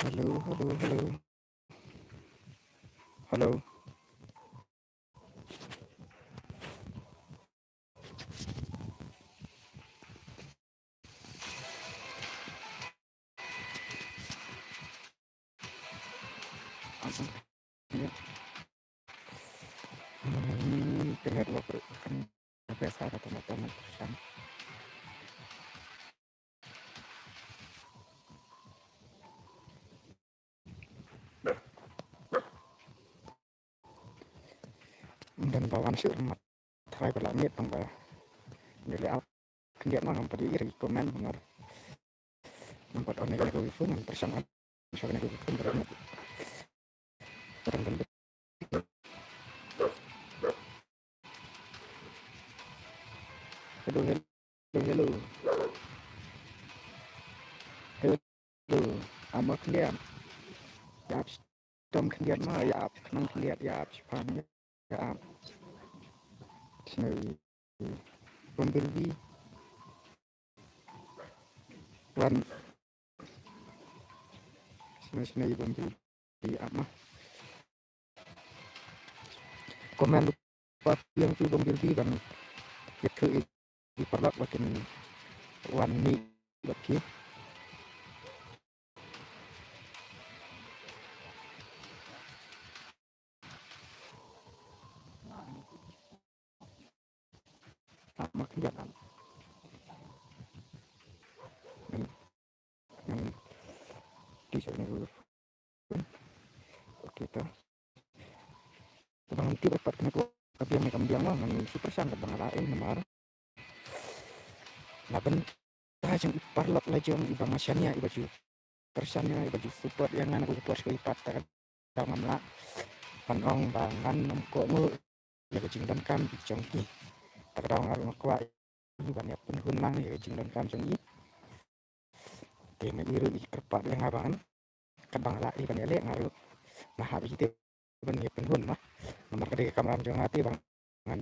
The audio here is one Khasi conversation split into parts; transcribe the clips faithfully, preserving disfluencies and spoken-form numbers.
Hello, hello, hello. Hello. Hmm, ka network kan biasa ka tengah-tengah. Don ba wan shuh mat. Tharai ba la miet tang ba ngi leh ap khyndiat ma ngam pat ïohi ïa ki comment namar ngam pat on ïa kane ka wifi, ngam pyrshang on shuh kane ka wifi ba la miet. Hello, hello, hello. Hello. Ap ma khyndiat. Ïa ap shitom khyndiat ma, ïa ap khnang khyndiat, ïa ap shiphang, ïa ap. Shane Bumblebee. Wan. Shane, shane Bumblebee. Ïa ap ma. Comment lypa ïa phi Bumblebee ban ïathuh ïa ki paralok ba kin wan mih bad phi. Ap ma khyndiat ap. Ngan, ngan tip shuh ne. Okay, to. Ba ngam tip pat ka network ka biang ne kam biang ma, ngan shu pyrshang kat ba nga lah, eh, namar na bynta jong i paralok la jong iba nga shaniah, iba ju pyrshang ïa, iba ju support ïa nga na ka por sha kawei pat, ta ka daw ngam lah ban ong ba ngan ym kohnguh ïa ka jingdonkam jong ki. Ta ka daw nga ruh nga kwah ban ïa pynhun lang ïa ka jingdonkam jong i. Te ma i ruh i kyrpad ïa nga ba ngan, katba nga lah i ban ïaleh nga ruh nga hap i te ban ïa pynhun ma. Namar ka dei ka kamram jong nga te ba ngan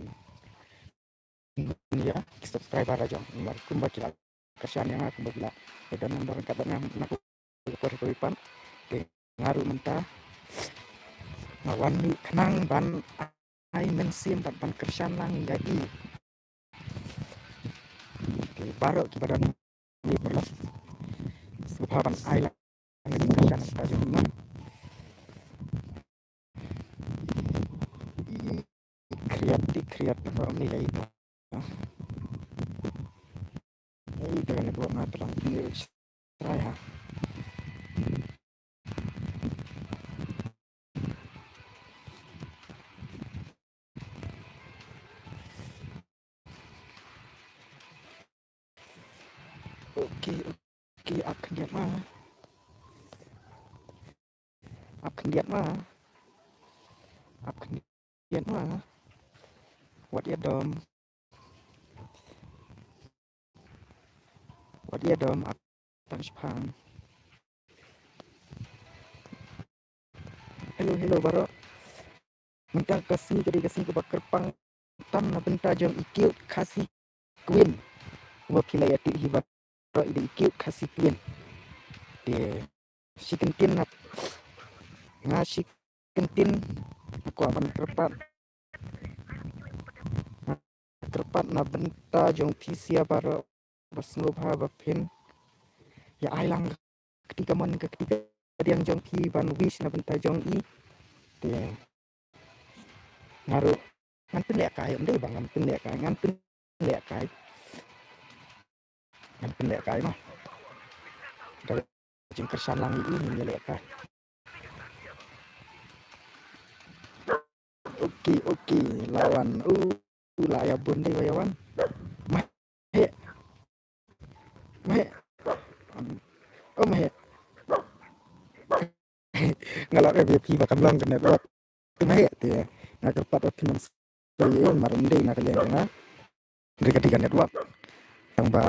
ïa ki subscriber la jong, namar kumba ki la kyrshan ïa nga, kumba ki la ïa don number ryngkat bad nga na ka por kawei pat. Te nga ruh mynta nga wan mih khnang ban ai mynsiem bad ban kyrshan lang ïa i. Te baroh kiba don mih paralok, sngewbha ban ai lang ïa i kyrshan ka jong i ma. I khriat, i khriat ba ym ni ïa i. Ei, te ka network nga tlang. Try ha. Okay, okay, ap khyndiat ma. Ap khyndiat ma. Ap khyndiat ma. Wat ïa dom. Wat ïa dom, ap tang shiphang. Hello, hello baroh. Mynta ka sngi ka dei ka sngi kaba kyrpang tam na bynta jong i Cute Khasi Queen. Kumba phi la ïatip hi baroh, i dei i Cute Khasi Queen. Te shi kyntien na, nga shi kyntien nga kwah ban kyrpad, kyrpad na bynta jong phi sha baroh ba sngewbha ba phin ïa ai lang ka kti kamon ka kti kadiang jong phi ban wish na bynta jong i. Te nga ruh ngan pynlehkai, ym dei ba ngan pynlehkai, ngan pynlehkai. Ngan pynlehkai ma. Da jingkyrshan lang ïa i ngin ïalehkai. Okay, okay, la wan. Uh, la ïa bun dei ba ïa wan. Ma heh. Ma heh. Oh, ma heh. Nga la ïa phi ba kam long ka network. Te ma heh te nga kyrpad ba phin ym sngewsih, mar ym dei na ka liang jong nga. Hynrei ka dei ka network. Tang ba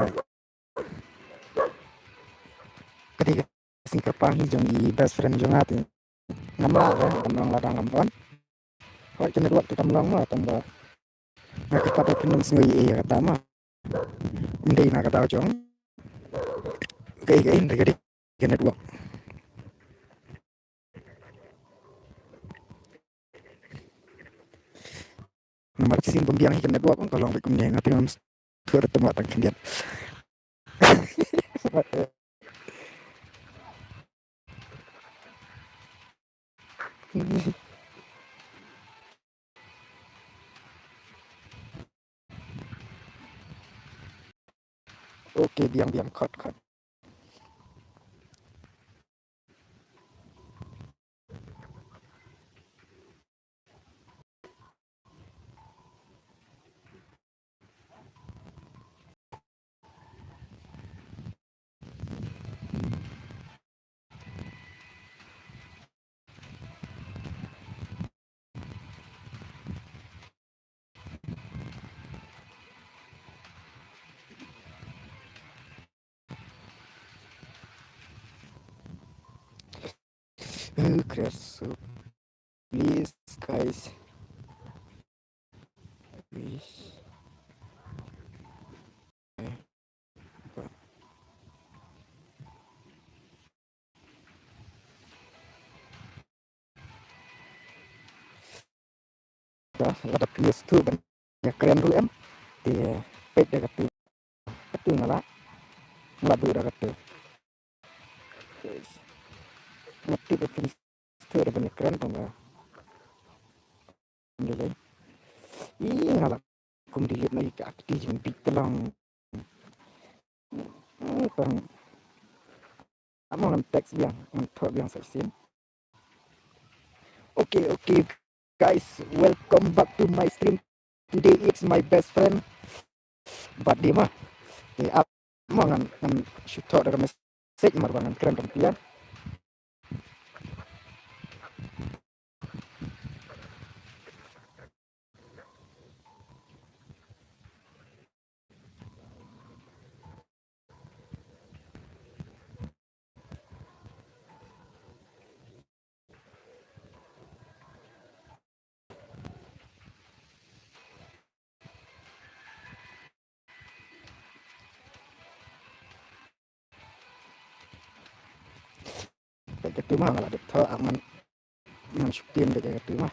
ka dei ka sngi kyrpang hi jong i best friend jong nga te ngam lah re ban ong lada ngam on. Hooid ka network te kam long ma, tang ba nga kyrpad ba phin ym sngew ei ei ïa kata ma. Ym dei na ka daw jong kaei kaei, hynrei ka dei ka network. Namar shisien bym biang hi ka network, ka long beit kumne, nga te ngam sngewthuh ruh te ma tang khyndiat. Ok, biang biang, khot khot. Uh, Kresuk. Please, guys. Please. Lada phi ïa sngewthuh ban ïa kren ruh em. Te peit da katu. Katu nga la, nga la buh da katu. Nga tip ba phi sngewthuh da ban ïa kren tang ba. Ym dei lei. Ih, nga la kum delete na ïa ka active jingbit ka long. Hmm, tang. Amo ngan text biang, ngan thoh biang sa shisien. Okay, okay, guys, welcome back to my stream. Today it's my best friend birthday ma. Eh, amo ngan, ngan shu thoh da ka message namar ba ngan kren tang phi ïa. Bad katu ma nga la dep thoh, ah, ngan, ngan shu pyn bad katu ma.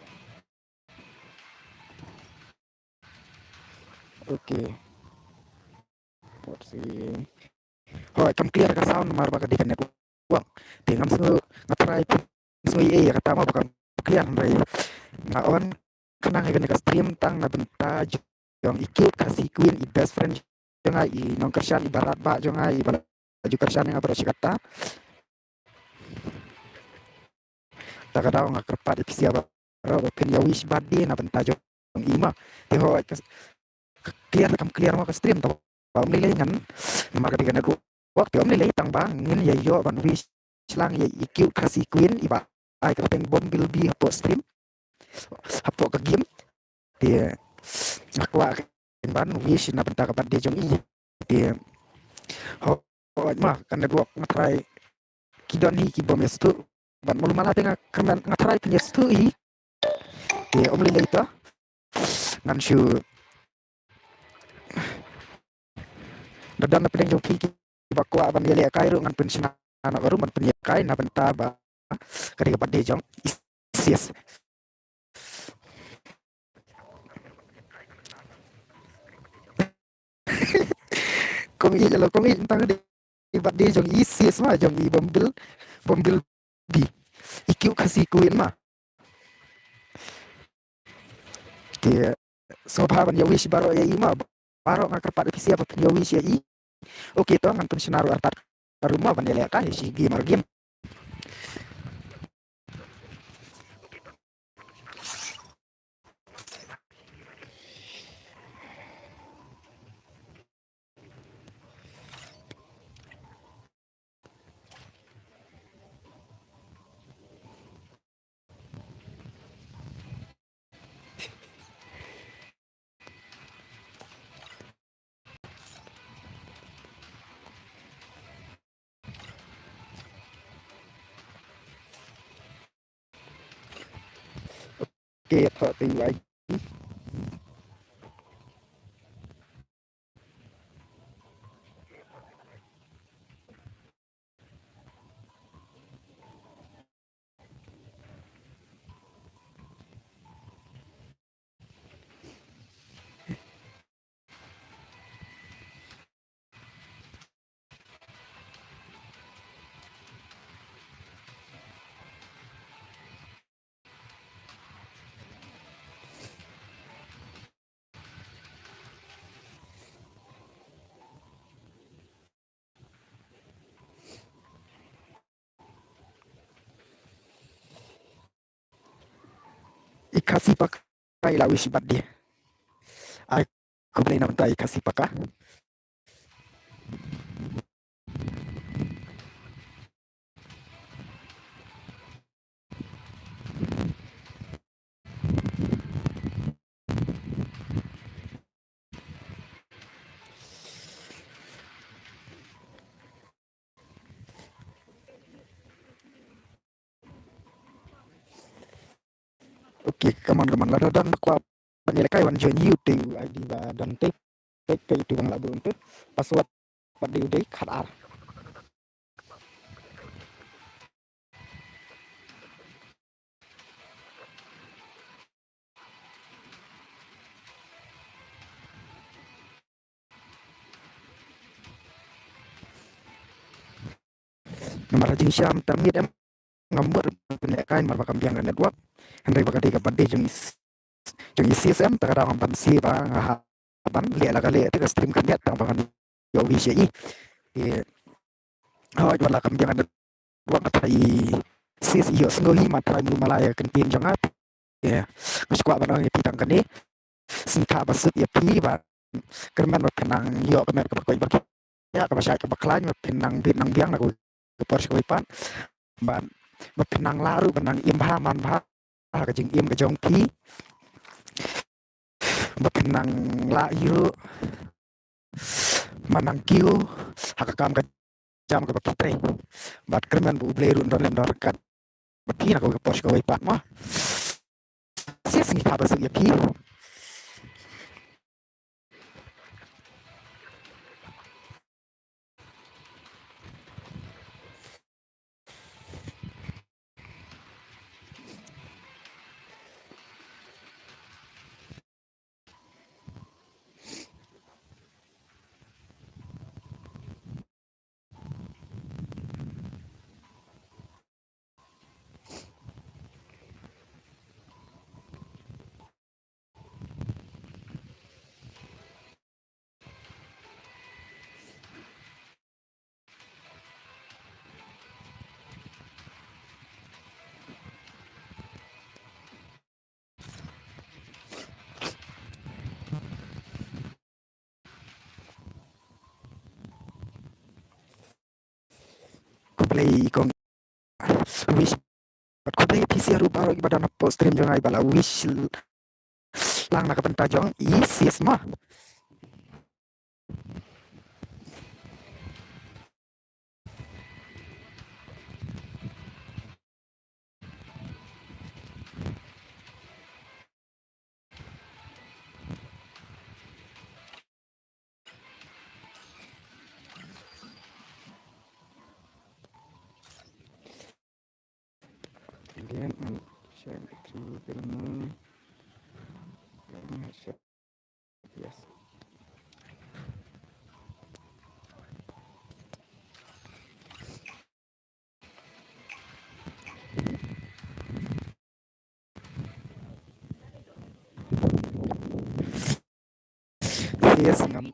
Okay. Let's see. Hooid, kam clear ka sound namar ba ka dei ka network. Te ngam sngew, nga try pyn sngew ei ei ïa kata ma ba kam clear, hynrei nga on khnang ïa kane ka stream tang na bynta jong i cute Khasi Queen, i best friend jong nga, i nongkyrshan, i baratbah jong nga, i ba la ju kyrshan ïa nga baroh shi katta. Ta ka daw nga kyrpad ïa phi sha baroh ba phin ïa wish birthday na bynta jong i ma. Te hooid, ka clear ne kam clear ma ka stream, tang ba ym lei lei ngan, namar ka dei ka network, te ym lei lei, tang ba ngin ïa ïoh ban wish lang ïa i cute Khasi Queen iba ai kyrteng Bumblebee hapoh stream, hapoh ka game. Te nga kwah ban wish na bynta ka birthday jong i. Te hooid ma, ka network nga try, ki don hi ki bym ïa sngewthuh. Bad malu mala te nga kyrmen, nga try pyn ïa sngewthuh hi. Te ym lei lei, to ngan shu, lada don na pdeng jong phi kiba kwah ban ïalehkai ruh ngan pynshna noh ruh ban pynïalehkai na bynta ba ka dei ka birthday jong i sis. Kong ïeit, ïa la kong ïeit, tang dei i birthday jong i sis ma, jong i Bumble, Bumblebee, i cute Khasi Queen ma. Te sngewbha ban ïa wish baroh ïa i ma, baroh nga kyrpad ïa phi sha ba phin ïa wish ïa i. Okay, to ngan pynshna ruh artat ka ruh ma ban ïalehkai shi game ar game. Okay, thoh te wai. Khasi Paka i la wish birthday. Ai, khublei na bynta i Khasi Paka. Okay, come on, come on. Lada don ba kwah ban ïalehkai wan join ïa u te u I D ba don te. Te te itu bang la bun te. Password pat dei u dei khat ar. Namar ha jingshisha mynta miet em nga mut ban ïalehkai namar ba kam biang ka network. Hynrei ba ka dei ka birthday jong i s-, jong i C S M, ta ka daw ngam banse ba nga hap ban leh la ka leh te ka stream ka miet tang ba ngan ïoh wish ïa i. Te hooid, wat la kam biang ka network, nga tharai i C S M i ïohsngew hi, ma tharai mlu ma la ïa ka ktien jong nga. Te nga shu kwah ban ong ïa phi tang kane. Sngewthuh ba suk ïa phi ba kyrmen ba phin nang ïoh ka met kaba koit ba khiah, kaba shait kaba khlaiñ, ba phin nang bit nang biang na kawei ka por sha kawei pat. Bad ba phin nang lah ruh ban nang im bha man bha ha ka jingim ka jong phi. Ba phin nang lah ruh ban nang kiew ha ka kam ka jam kaba phi trei. Bad kyrmen ba U Blei ruh un don lem don ryngkat bad phi na kawei ka por sha kawei pat mo. Sngewbha ba suk ïa phi. Khublei kong, wish. Bad khublei phi sha ruh baroh kiba don hapoh stream jong nga ba la wish lang na ka bynta jong i C S M. Again, I'll share the three, yes. Yes, ngam.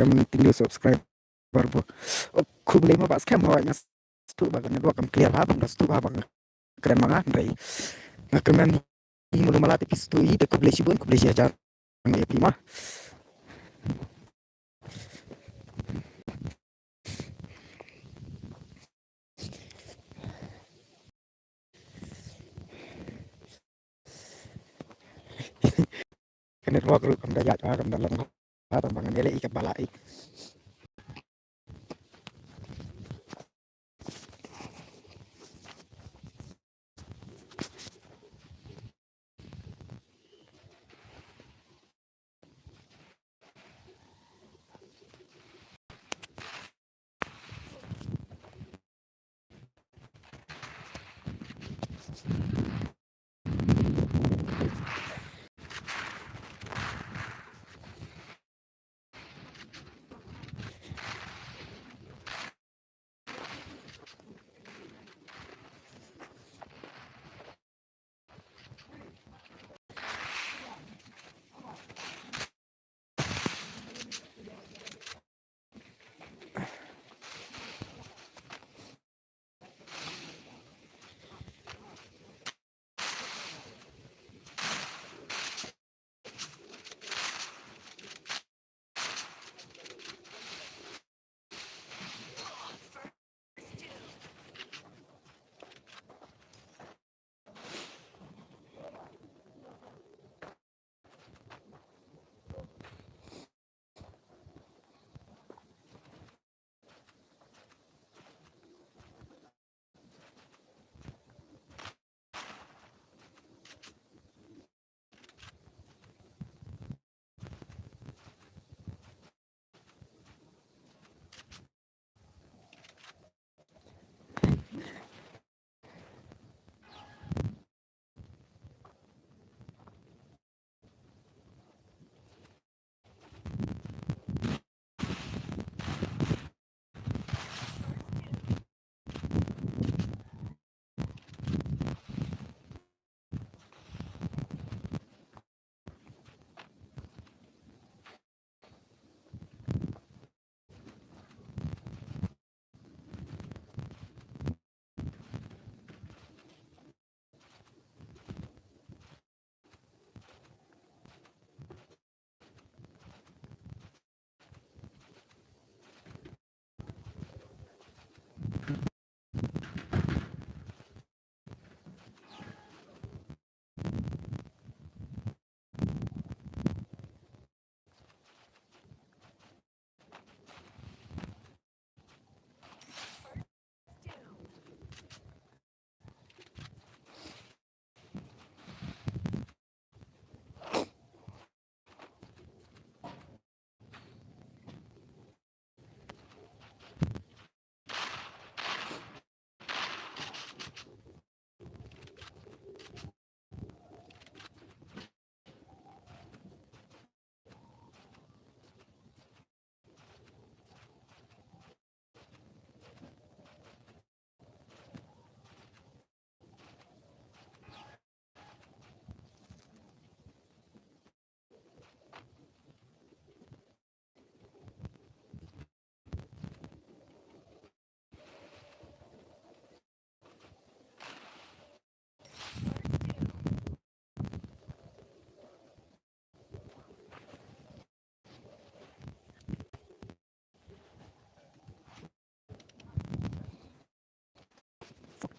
em, tynrai subscriber bro. Oh, khublei mo, ba skhem mo, nga sngewthuh ba ka network kam clear bha, bym da sngewthuh bha ba nga kren ma nga, hynrei nga kyrmen ïa mano mala te phi sngewthuh ïa, te khublei shibun, khublei shihajar ïa phi ma. Ka network ruh kam da ïaid, ah, kam da long, ah, tang ba ngan ïaleh ïa ka ba lah ïa.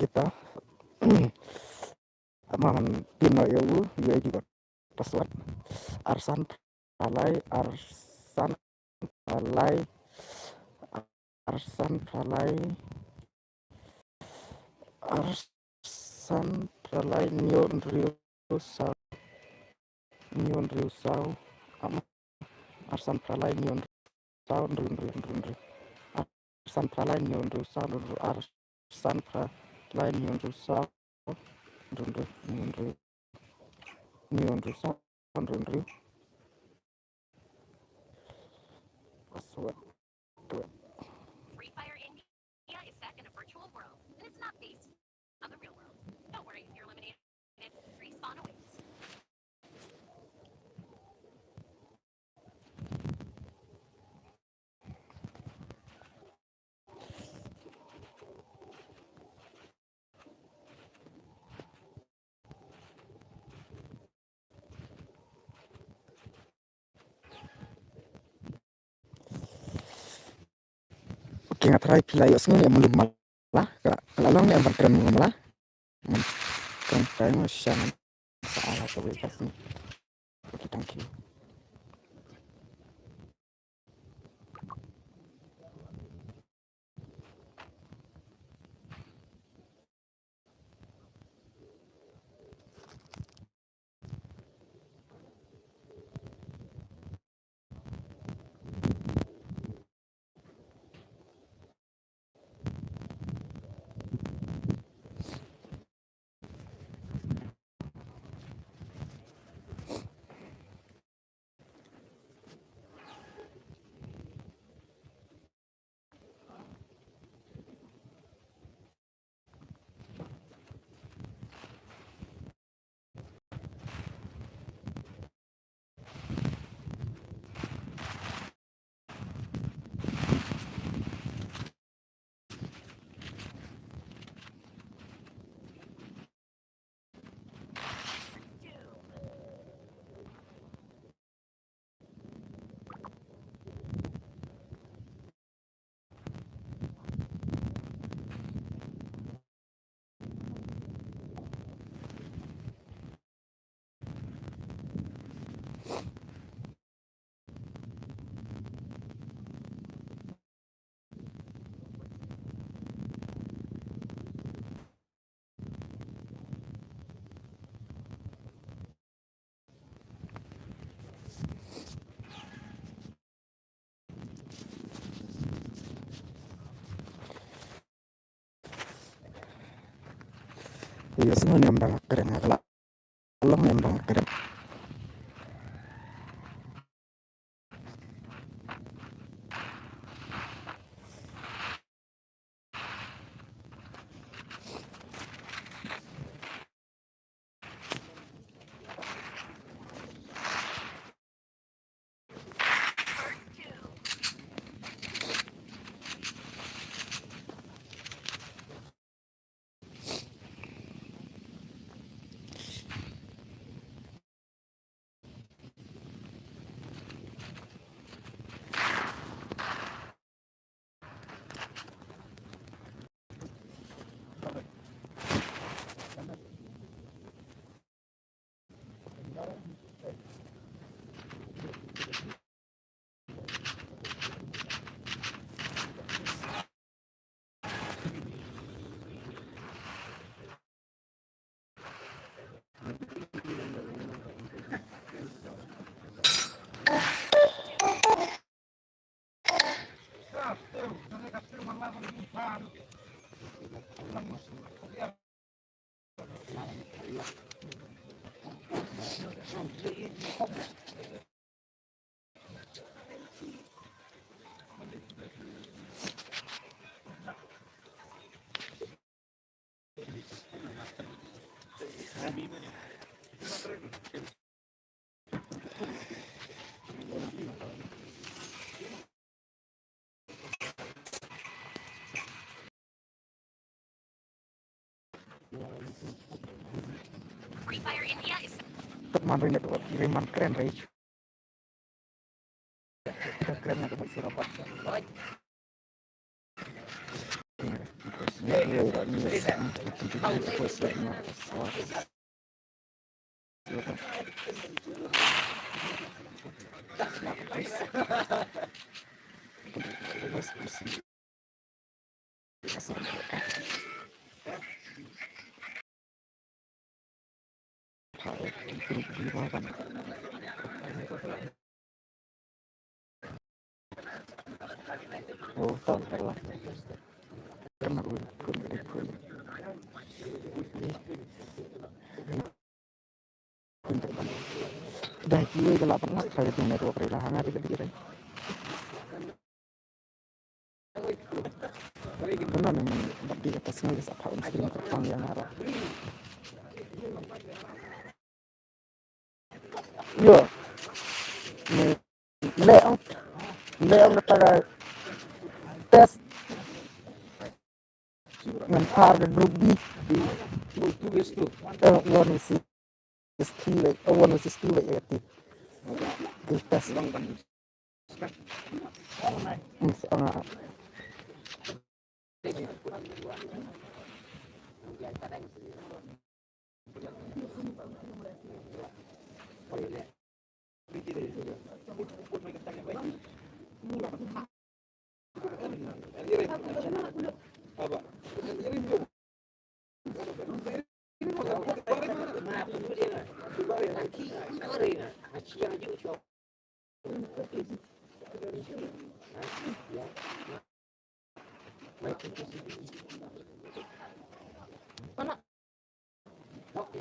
Kita. Ama ngan pin noh ïa u U I D bad password. Arsan phra lai, arsan phra lai, arsan phra lai, arsan phra lai hynñiew hynriew saw, hynñiew hynriew saw. Ama arsan phra lai hynñiew hynriew saw hynriew hynriew hynriew hynriew. Arsan phra lai hynñiew hynriew saw hynriew hynriew. Arsan phra lai hynñiew hynriew saw hynriew hynriew hynñiew hynriew. Hynñiew hynriew saw hynriew hynriew. Password. Free Fire India is set in a virtual world, and it's not based on the real world. Don't worry, you're eliminated. Respawn awaits. Ki nga trai phi la ïohsngew ne em, mlum mala ka la long ne em ban kren mlum mala. Kren kai mo shan. Sa ala ka wei ka sni. Okay, thank you. Ïohsngew ne em ba nga kren, nga la long ne em ba nga kren. Kat man ri network, ri man kren ri. Kren na ka buk sura pat. Dai kiwei ka la pynlak ka jingïathuh ka la hanga dei ka dei. Kane nang bad dei ka personal ka sa phah on screen ka pang ïa nga ruh. Ïa. Layout. Layout kata ka test. Ngan phah ka group B. Eh, one versus three leh, eh, one versus two leh, eh, ti. Di test. Hmm, ah.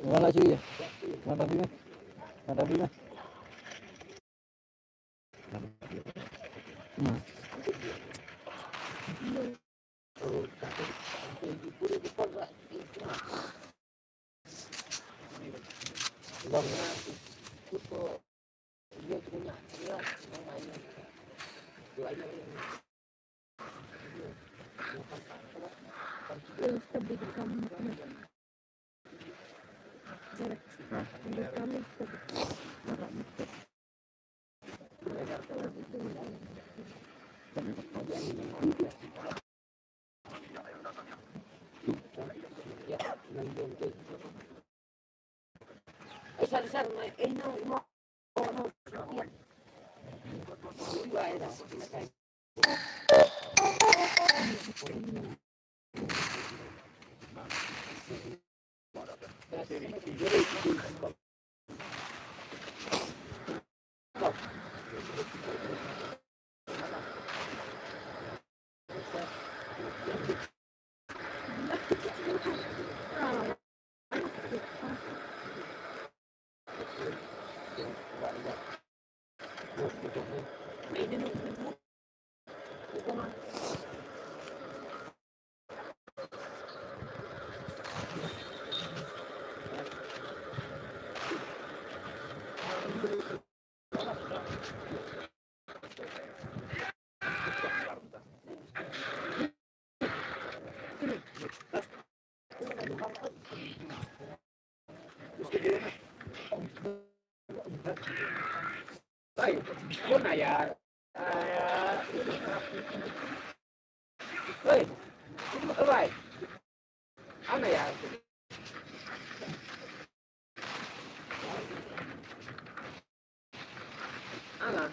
Wala shuh ïa. Mata bina. Mata bina. Hey, kau na ya. Hey, kau na ya. Ana.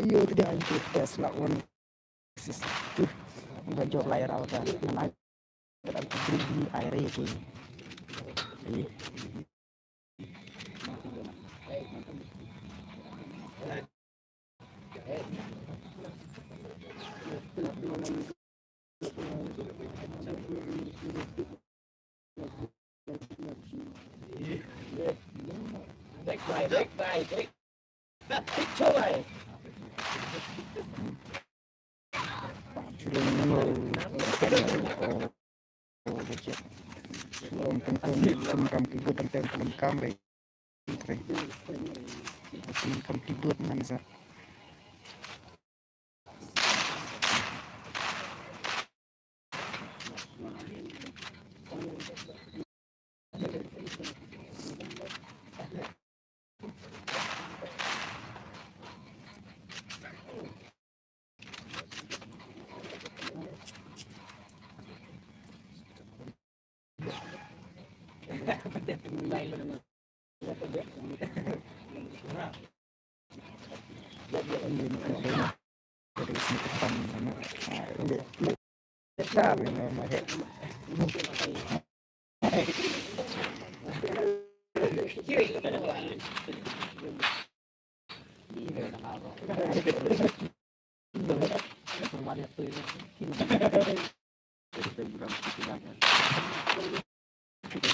Yo, today I'm going to test that one. This is two. I'm going to apply around that. And I, I'm going to apply it.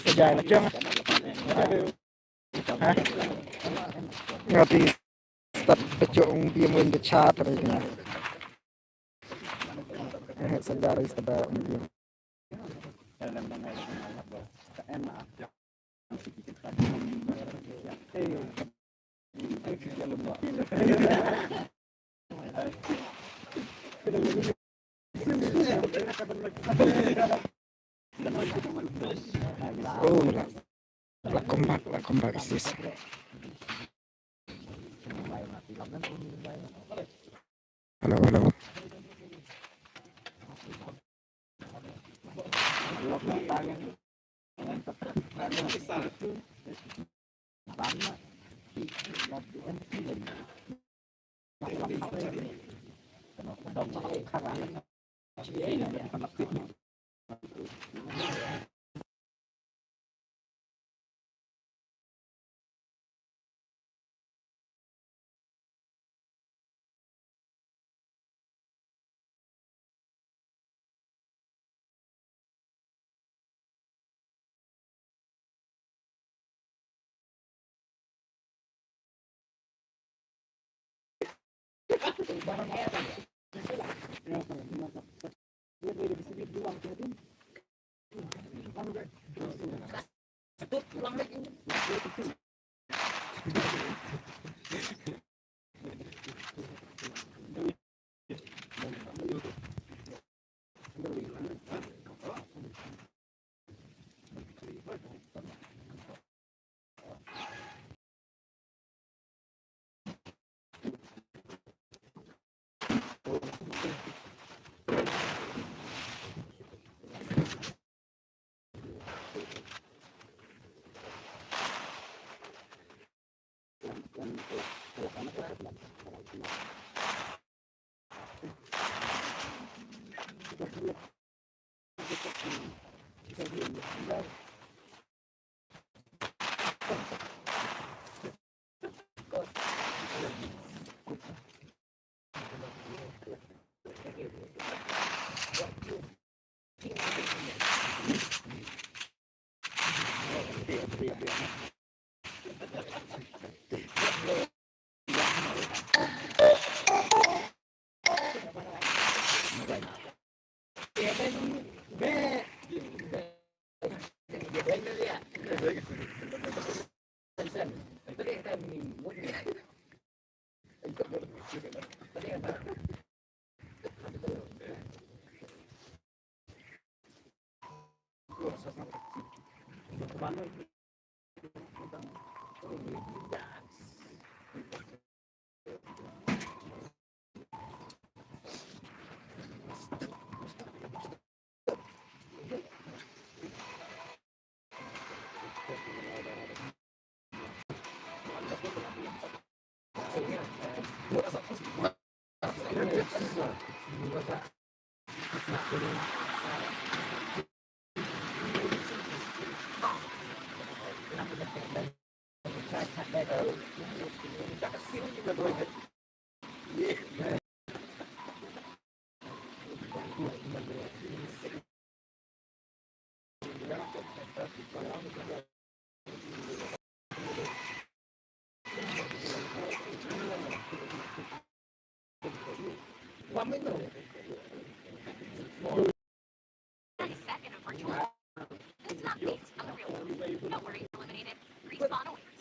Sajai na jong. Ha? Ngati start bajo ong bi mo in the chat re. Sajai start ong bi. Oh, la, la comeback, la comeback is this. Hello, hello. It's not based on the real world. No worries eliminated. Respawn awaits.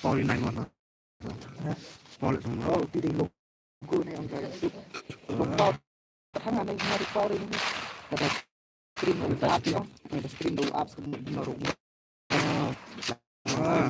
Paul in nine one. Paul in nine one. Oh, ti dei logo ne ong ka. Paul. Hang on, ne, ne, Paul in. Kata screen on the app, no? Ne, screen on the app, no, no. Ah.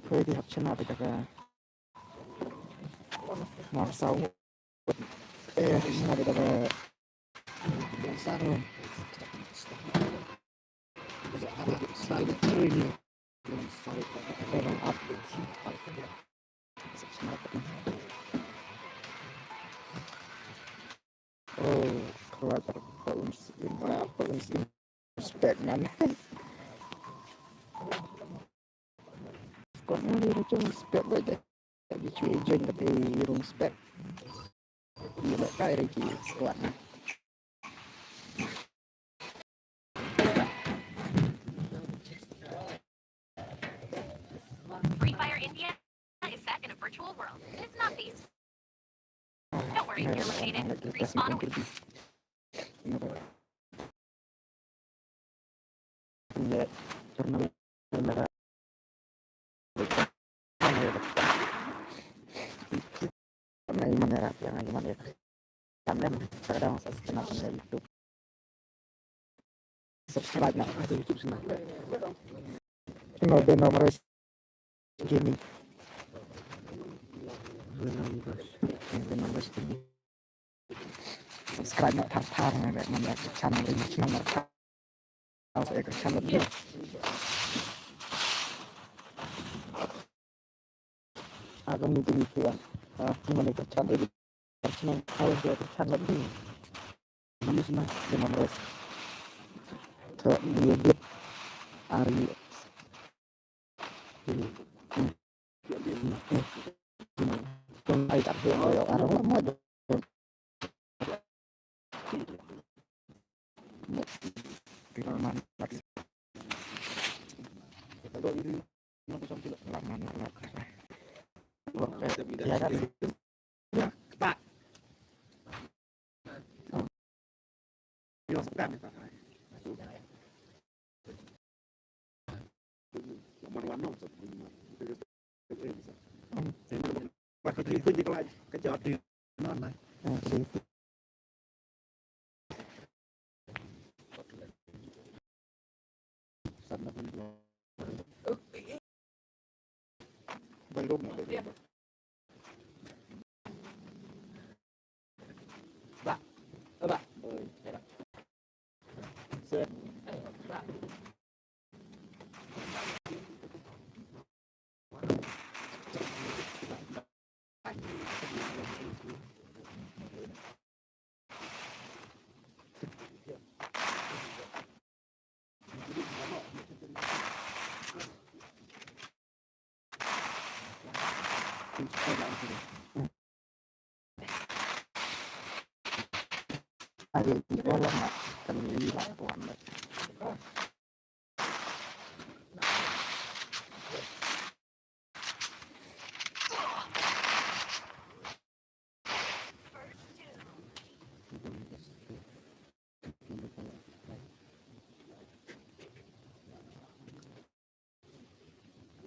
Pwede hap chana bita ka Marsaw. Eh, chana bita ka Marsaw. Oh, kala tak tak unsi, tak unsi respect man. Kau ni dia macam respect baik deh. Tapi cuy jen tapi respect. Ni tak kaya lagi squad ni. Free Fire India is set in a virtual world. It's not based. Don't worry, you're located. Respawn awaits. Subscribe na ka YouTube channel Venom Rush Gaming. Venom Rush Gaming. Subscribe na thar thar na ka channel Venom Rush Gaming. Sa ïa ka channel Venom. Aku mungkin itu ya. Ah, gimana itu channel ini? Channel, kalau dia itu channel ini. Manis na, dia manis. Ke dia dia. Ari. Ai tak dia, ai orang lama.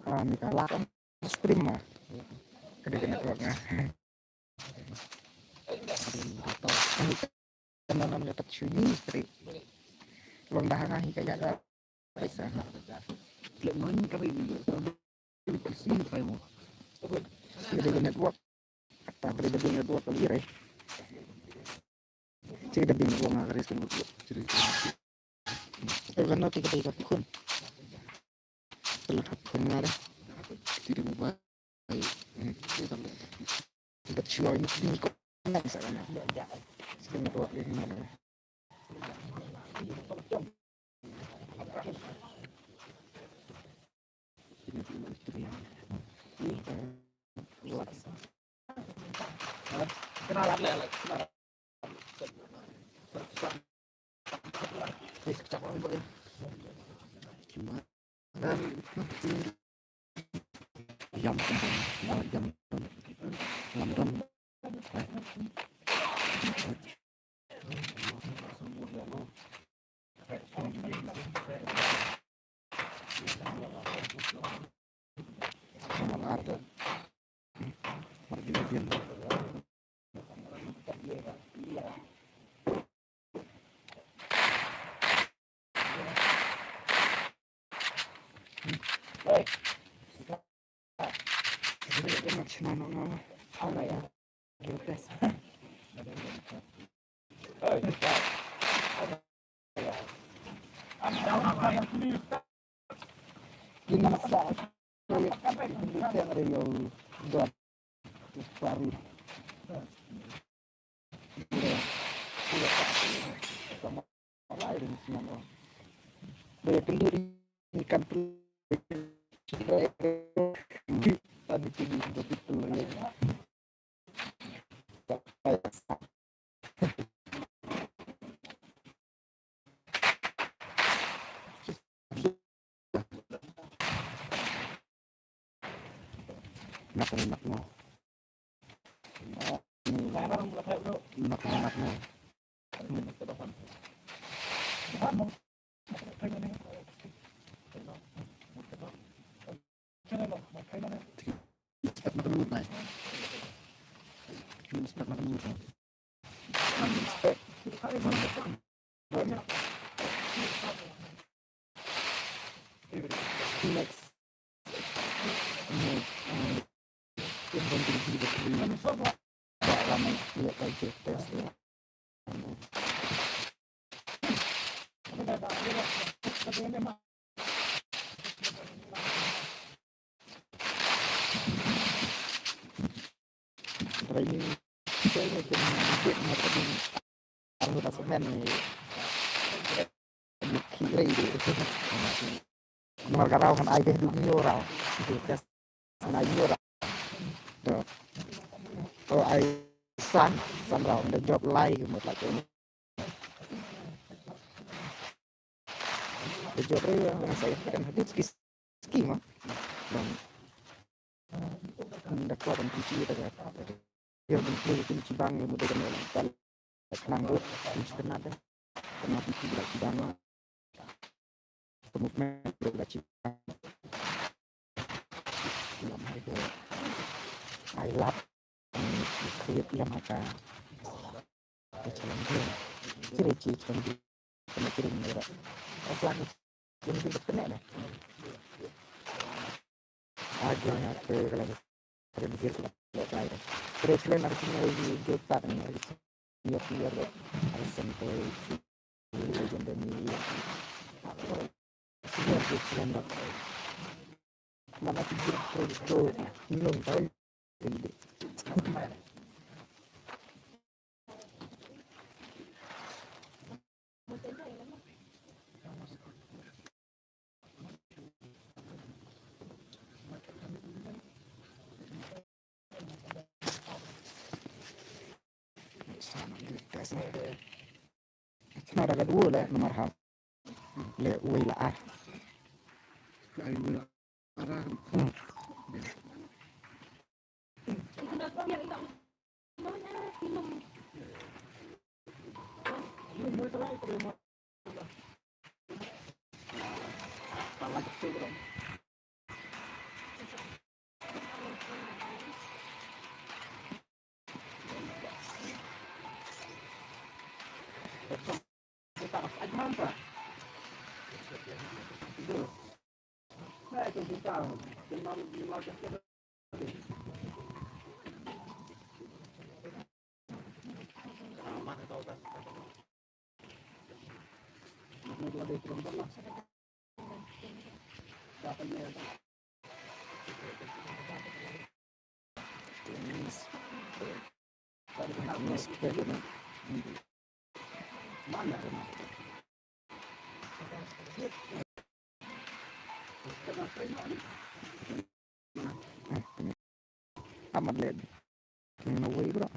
Ah, ni ka lak stream ma. Ka dei ka network nga. Ka nang nang dapat shuh ni ka dei. Long dah nga hi ka ïa ka. Pisa. Klik nang ka dei ni. Ka dei ka network. Kata ka dei ka network ka dei. Ciri da bing wang a kare sum. Ciri. Eh, kan nanti kita ikat pun. Telah pun ada. Ciri mobile. Kita cuba ini ko. Nang sa kan. Ciri mobile ini ada. Yum, yum, yum, yum. Nak, nak, nak. Nak, nak, nak. Ngi da semen ni. Ngi ki rei di. Mar ka rau kan ai deh du ngi rau. Di tes kan ai ngi rau. To. To ai san, san rau. Da job lai mut la tu. Da job eh yang saya kan hadis kis. Ski ma. Bang. Da klop ban kunci da ka. Ïa ban kloi kunci bang ïa mudei kan ïa tal. Nang buh kunci tena da. Tena kunci da ci bang ma. Movement da ci bang. Lam hai da. Ai lap. Create ïa ma ka. Ka challenge. Kire chi challenge. Kena kire ni ra. Offline. Kena kire kena da. Agi na kire kala. Kire ni kire kala. Kire kala na kire ni kire kala ni. Kire kala. Ai sen ko. Kire kala ni. Kire kala ni. Mana kire kala. Ni long tai. It's not a good word, like, no matter how. Le, wei la ar. Amat led. Kena wei bro.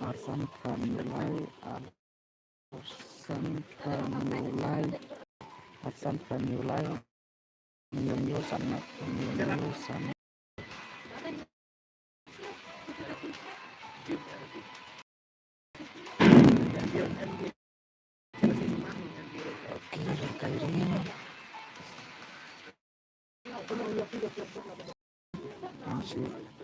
Arsan khan lai ar San phew hynñiew lai. San phew hynñiew lai. Hynñiew hynñiew san. Hynñiew hynñiew san. Okay, okay.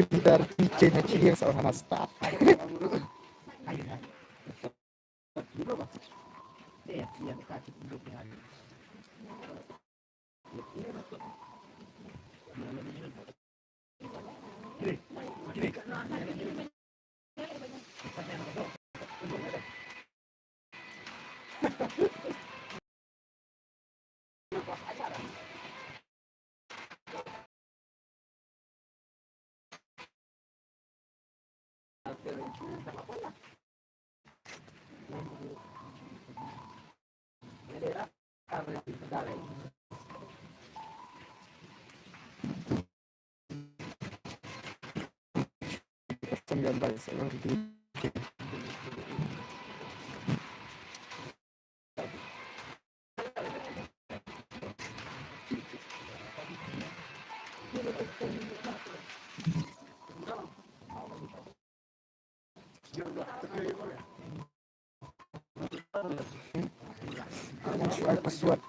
Guitar teacher na cheer sa hana staff. Password.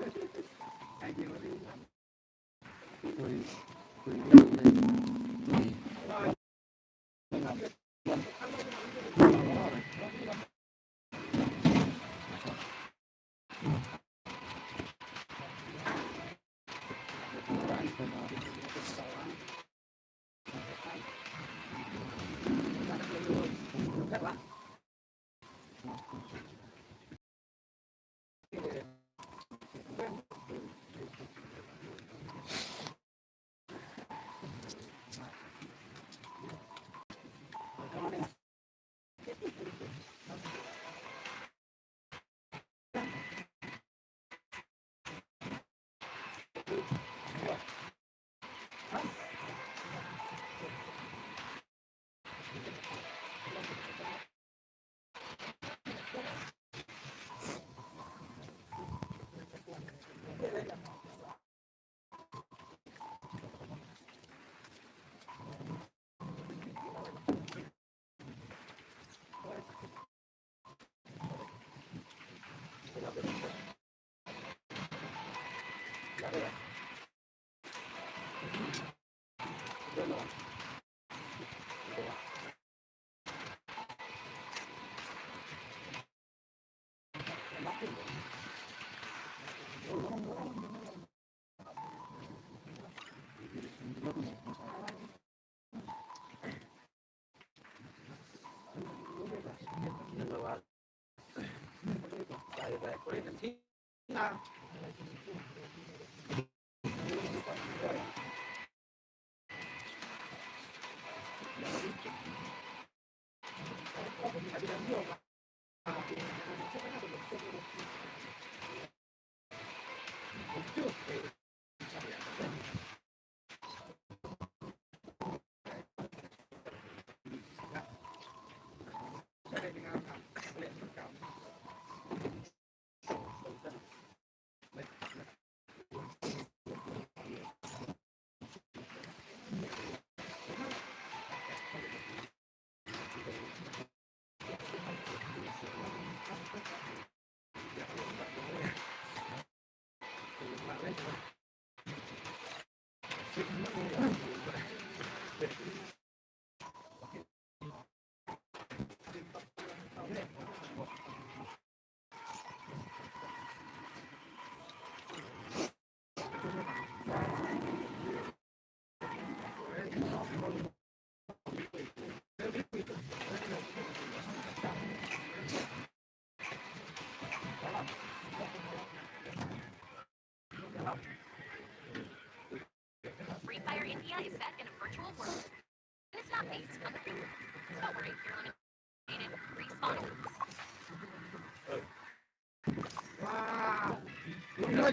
Ïa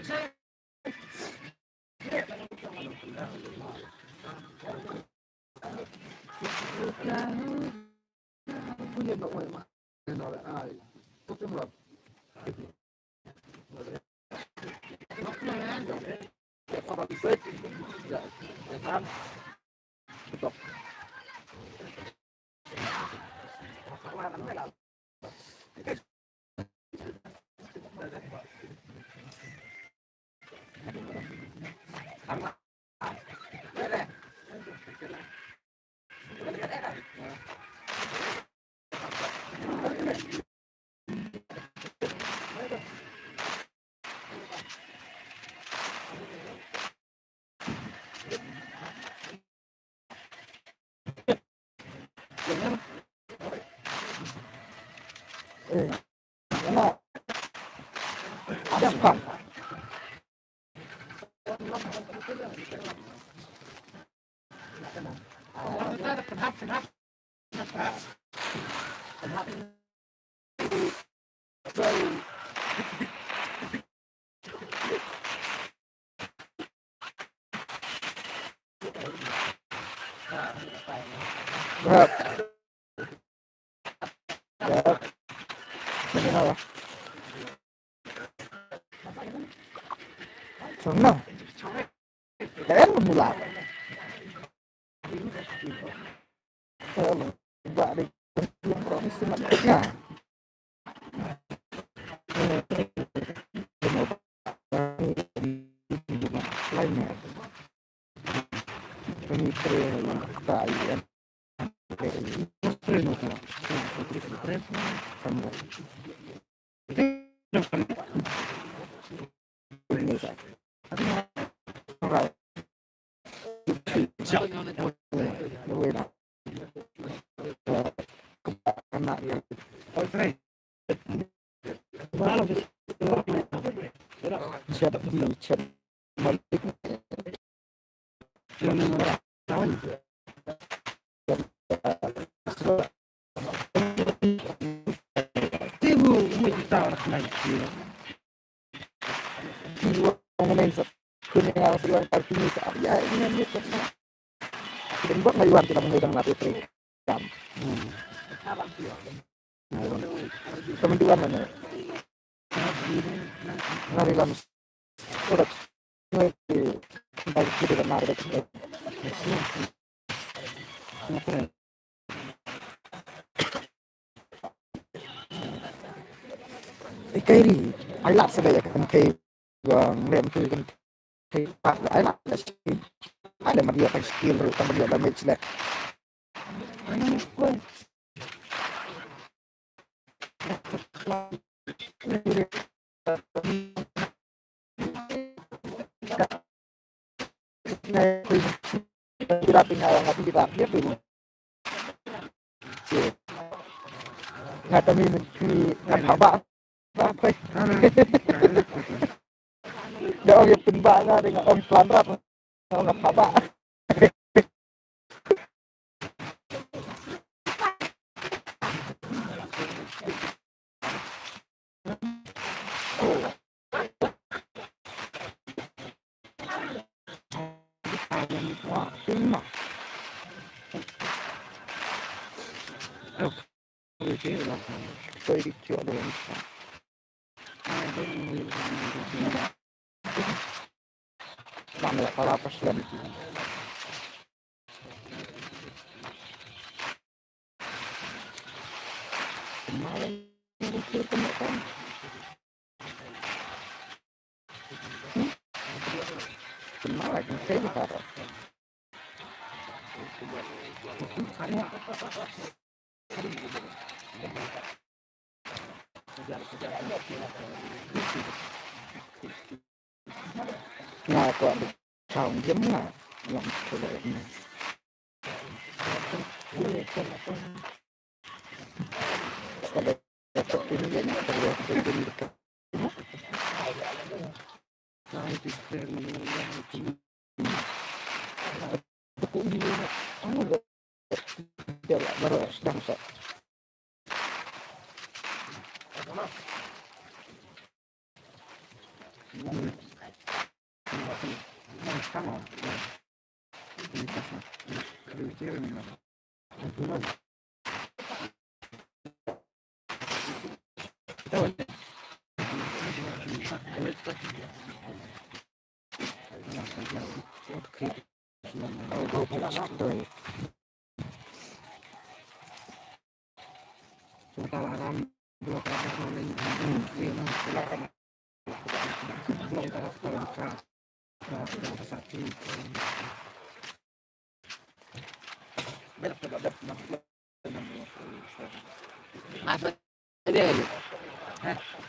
kaei ri, ai lad sa da ïa ka kynthei ba nglem tu ïa ka kynthei pat, ai lad da shi. Ai lad ma ïa ka skill ruh, ka ma ïa damage leh. Nga ta mi mynti nga phah bah. Da ong ïa pynbah nga, da nga ong plan rap. Nga ong nga phah bah. Nga kwah di chong jam nga. Nga kwah di. Kwah di.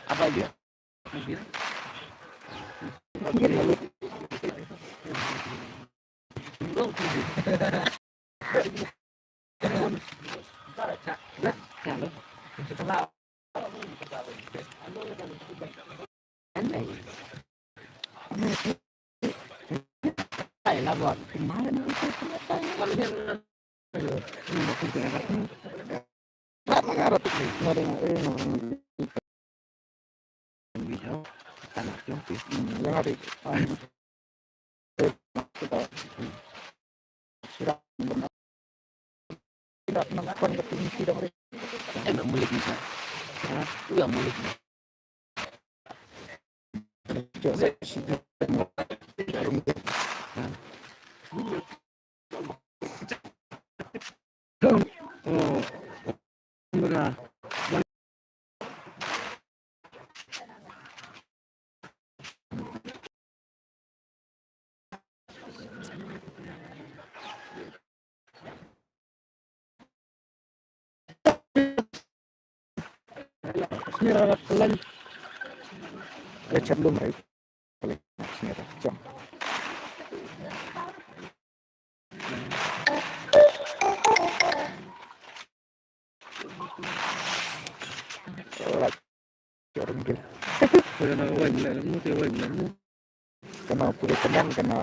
Apa dia? Apa dia? Kana pule kenan kana.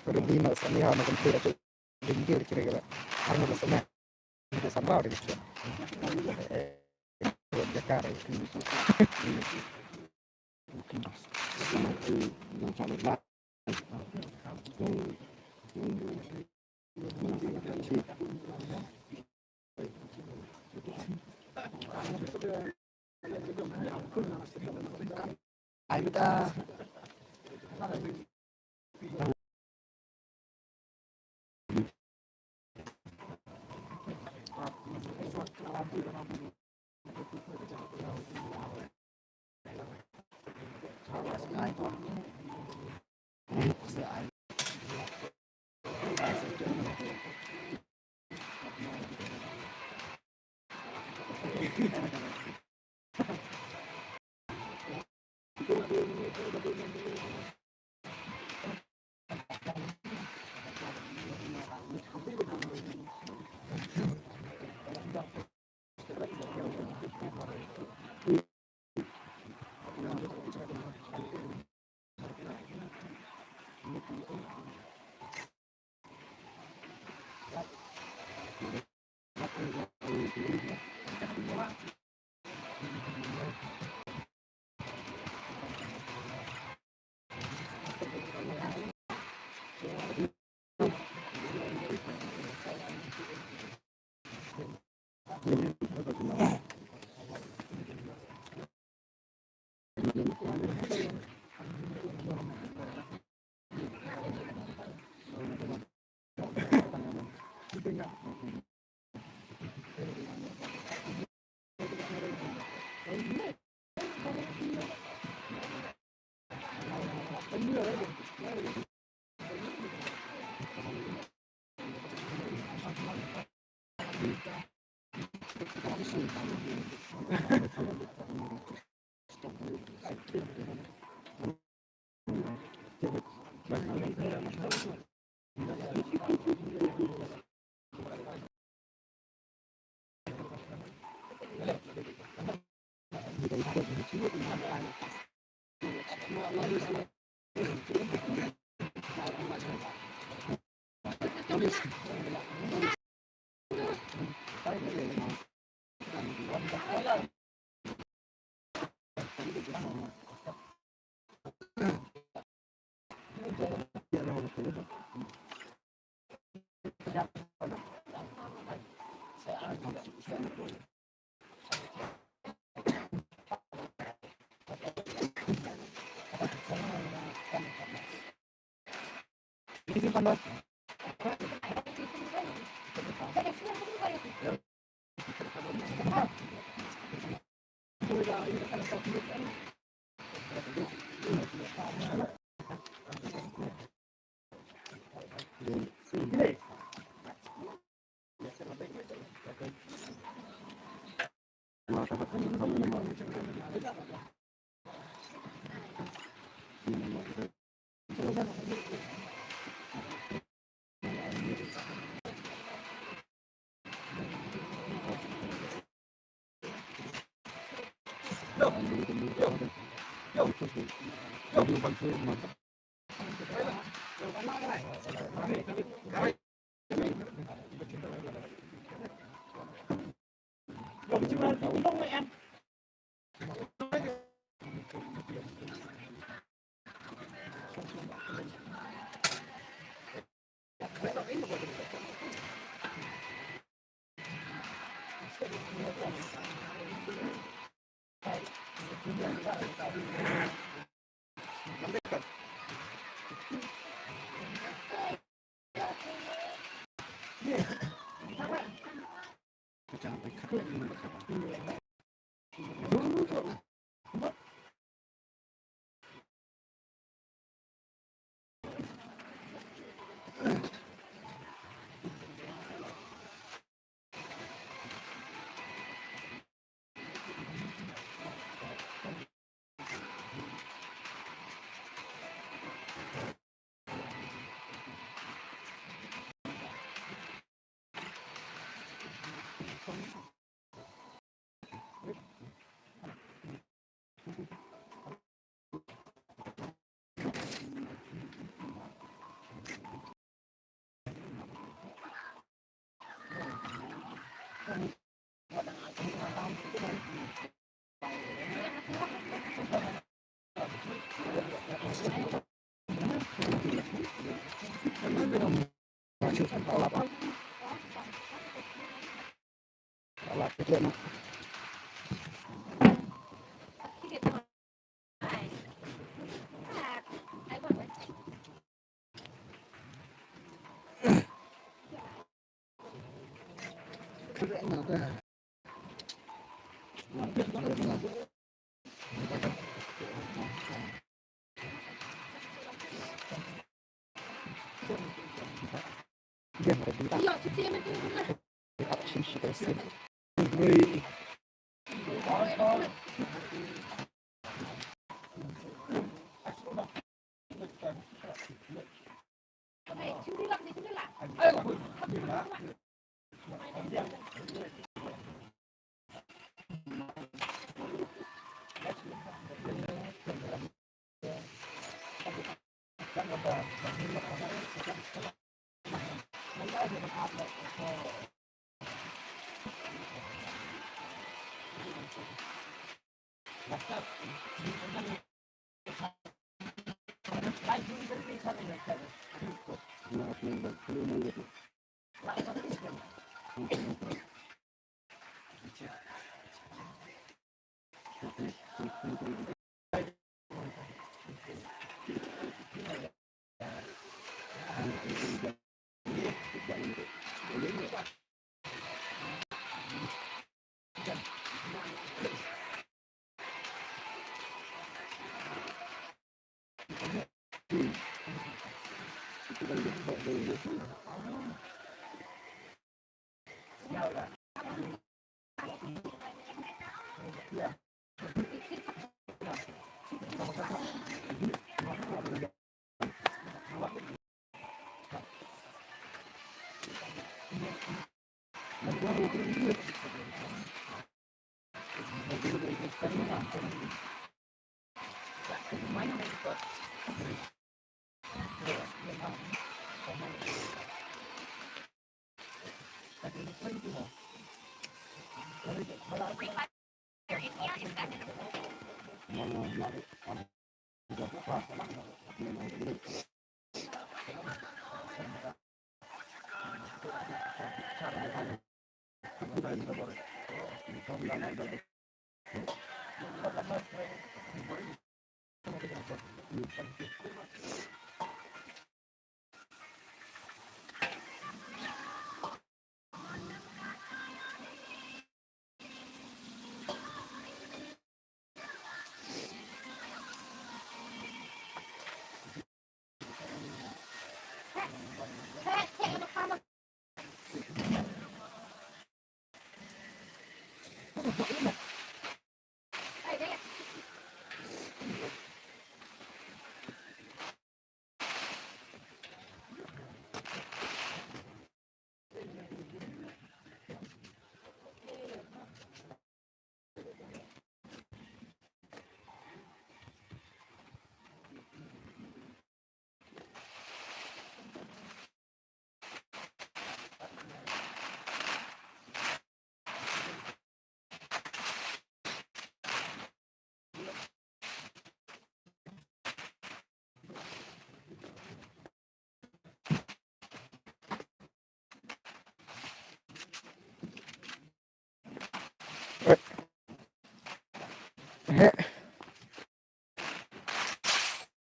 Ruby na sani ha na kan tira tu. Dingil kira kira. Arno na sana. Itu sama udah gitu. Eh, Jakarta.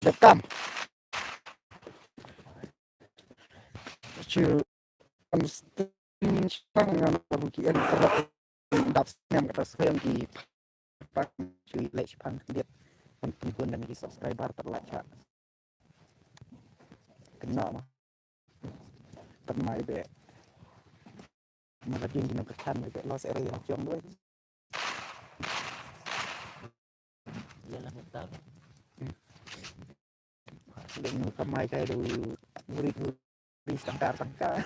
Dep kam. Chu. Kam stem shang ngam ka bu ki en ka dap snem ka ta snem ki pak chui leh shipang dep. Kan pynhun dan ki subscriber ta leh cha. Kena ma. Tan mai be. Ma ka tin ki nang ka chan mai be los ere yang chong doi. Ïa la ta. Dong kamai kai du. Murid murid tangkar tangkar.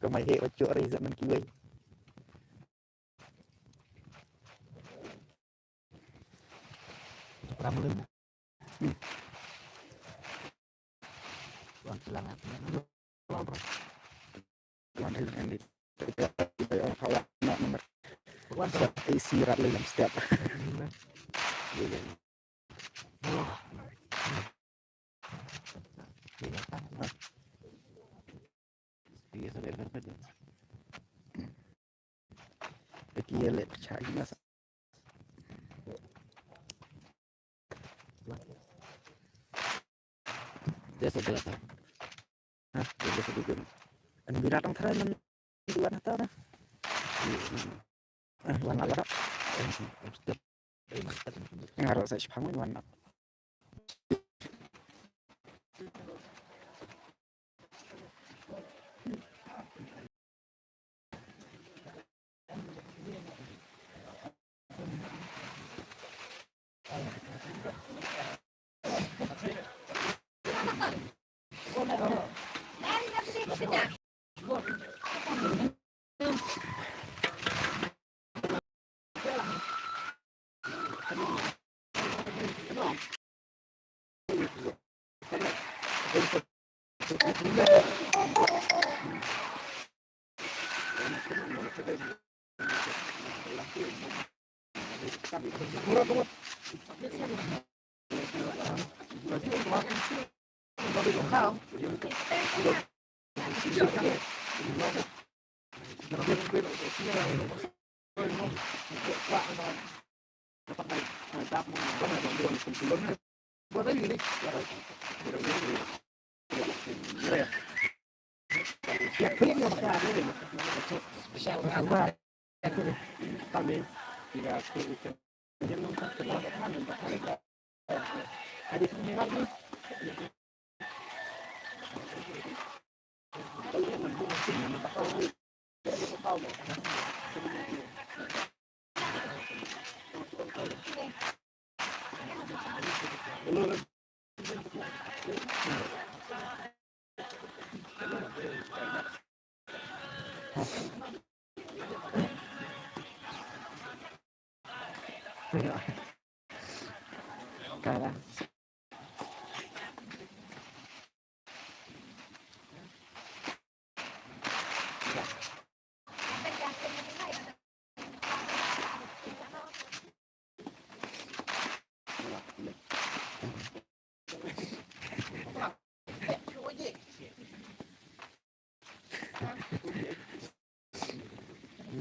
Kamai he wa chok ri zaman kiwei. Pram lem. Wan selang aku. Wan selang aku. Wan selang. Isi rat lem step. Dia sebelah tu. Hah, dia sebelah tu. An bina tang tharai man duan hata dah. Ah, wan ala dah. Ngarok sa shipang wan.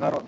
Ngarok.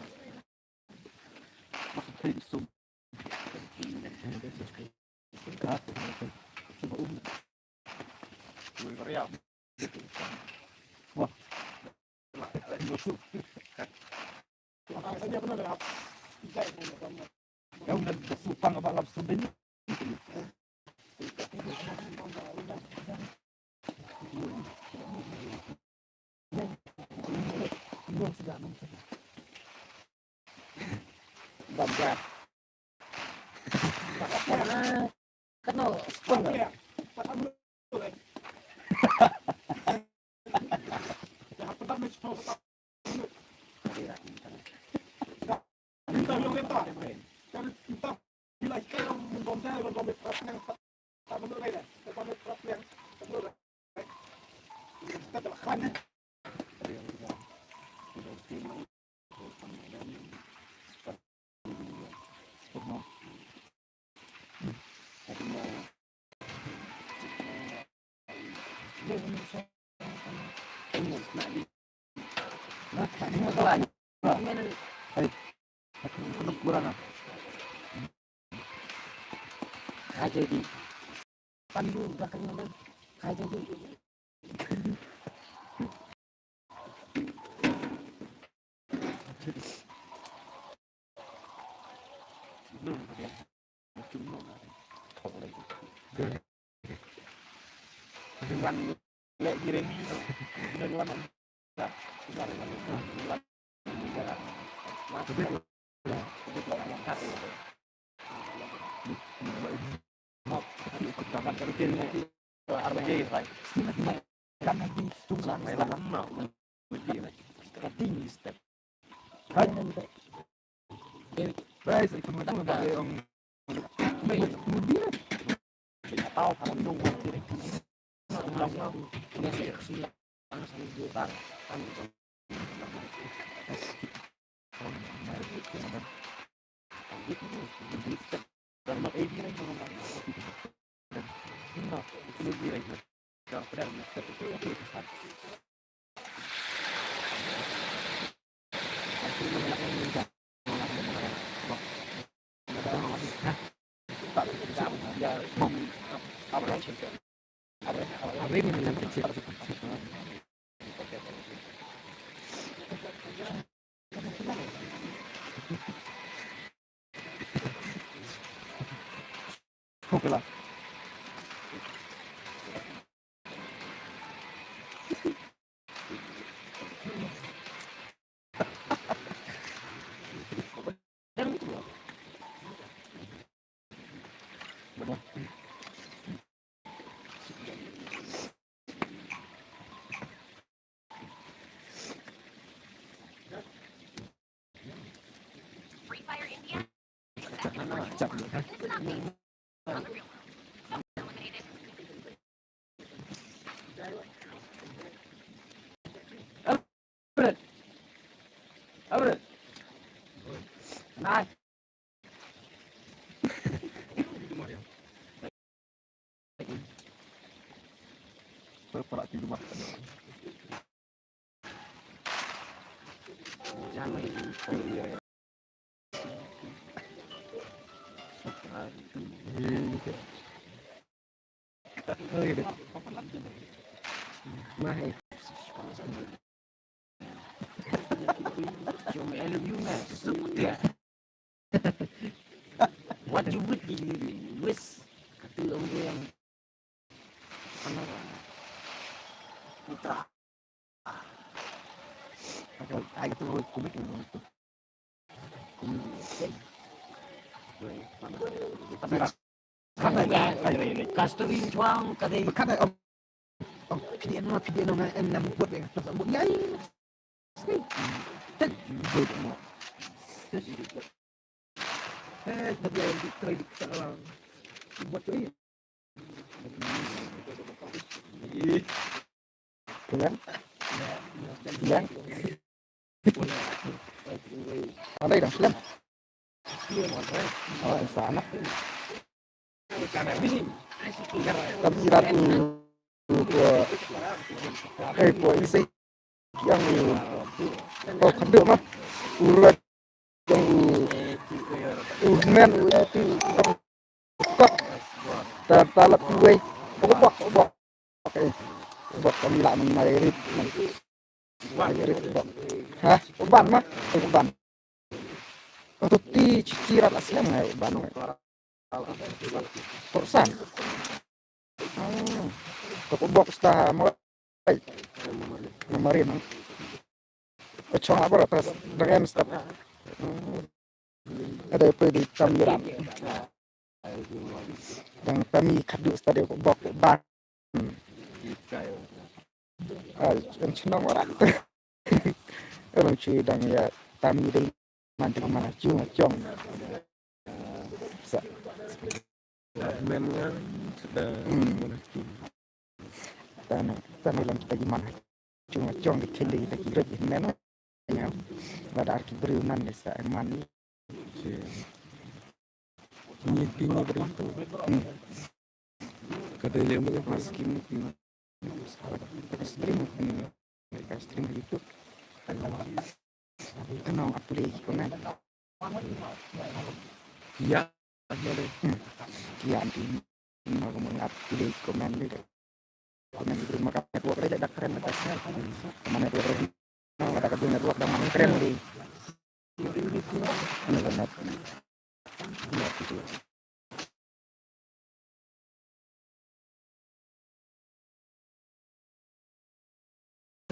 What you would be wish? Kata orang yang putra. Ai tu komik tu. Kastrin chuang kadai. Kata om om pidi no pidi no ngai em lam buat be. Buat ngai. Tet buat no. Eh, tapi yang diktai diktai orang. Buat tu. Kenyang? Kenyang? Pandai dong, film. Oh, sana. Tapi ratu ko, eh, ko isi yang ko kadu mah. Urat yang u men u itu. Kok. Tar talap kuwe. Bok bok bok. Bok kami lah menairit. Menairit bok. Hah? Uban mah. Uban. Untuk ti cici rat lah siang ya uban. Korsan. Ko bok sta mo. Ai. Namarin. Ko chong abor atas dengan step. Ada apa di tam ram. Dang tami kadu sta de ko bok ban. Ai, en chnong ora. Orang chui dang ya tami dei. Man te man chung chong. Sa. Men ngan sa. Tana tana lam kita ji man chung chong di kende kita ki rot men. Ya. Wadar ki bru nan de sa man. Ni ti ni bru. Kata dia ni maskin. Stream, hmm, stream YouTube. Kano upload comment. Ya, ya deh. Hmm. Ya, nanti mau upload comment deh. Comment itu maka network aja dah keren atasnya. Mana network aja. Ada kerja network dah mana keren deh. Ini benar. Ya, gitu.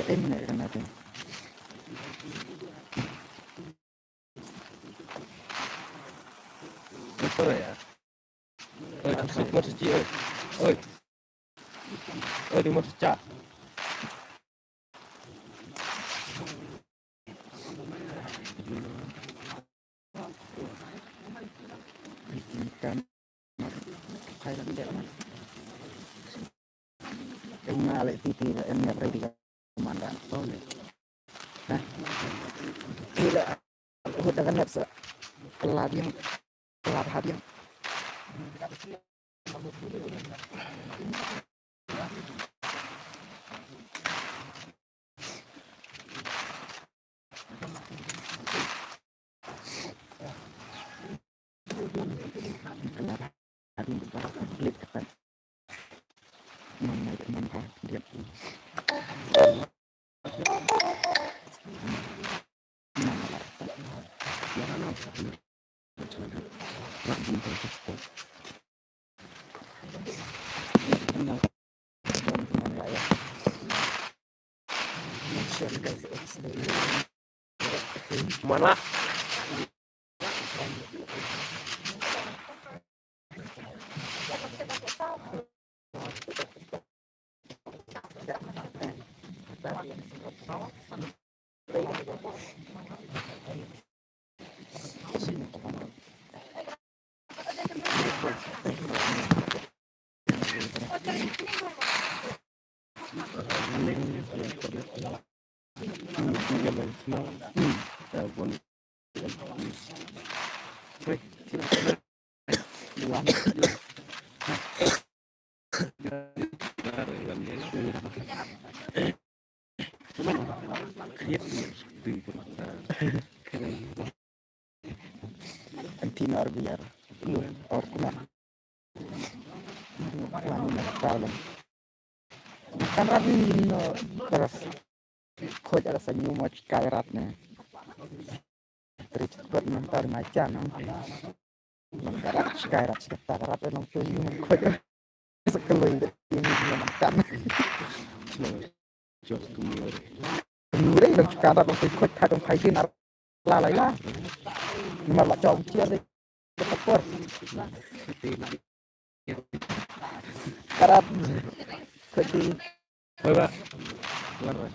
Em ne kana te. Oi, sorry ya. Oi, tu support si oi. Oi. Oi, tu support cha. Kan. Khai lam dep. Em nga leh titi em nga ready man da. Sorry. Nah. Ila hut da kan sa. Kelab yang. Kelab hab yang. Mana? Antina orbiar. Or kuna. Kan rat ni no teras. Khoj ada senyum moch kai rat ne. Trit kot nang tar ngacha nang. Nang karat kai rat kai rat nang tu yung khoj. Sekeloi de ini nang kan. Jos kumur. Kumur nang karat nang tu khoj khat nang kai din ar la la la. Mar la chong chiar de. Kapor. Karat. Khoj di. Oi ba. Oi ba.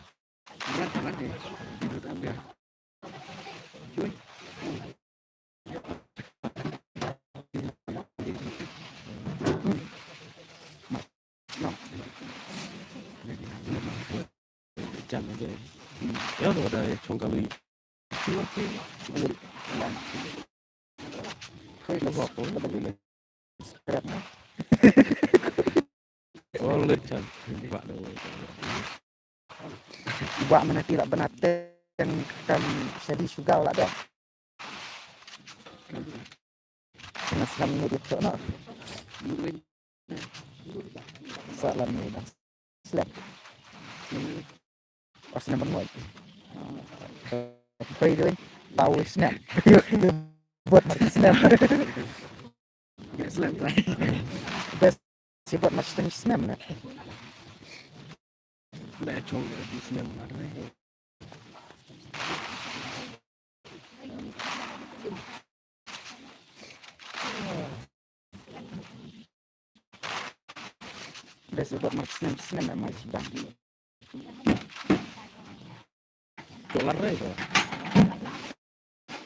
Jan aja. Ya, udah ada congkali. Oh, lechan. Ba da wai. Ba mana ti la bana teng kam sadi sugar la da. Nas lam ni dia tu na. Salam ni dah. Slap. Pas number one. Pay doi. Tahu snap. Buat mati snap. Slap. Best si buat mati snap na. Dah cong snap. Best buat mak snem snem mai sidang. Dolar re ko.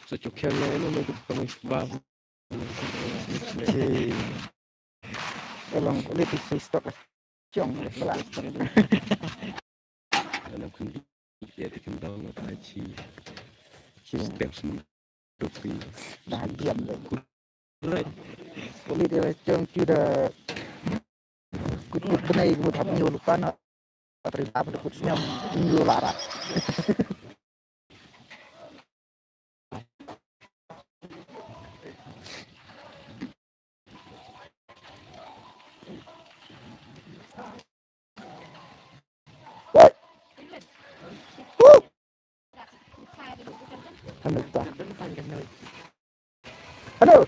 Sa chok khen ne no me ko pang ba. Long le ti si stock. Chong le pla stock. Alam khun dia ti khun dong ta chi. Step sum. Dah diam deh. Kulit dia cong cuda. Kut kut benai kut hap nyu lupa na. Patri apa kut senyum nyu lara. Hanu ta. Hanu.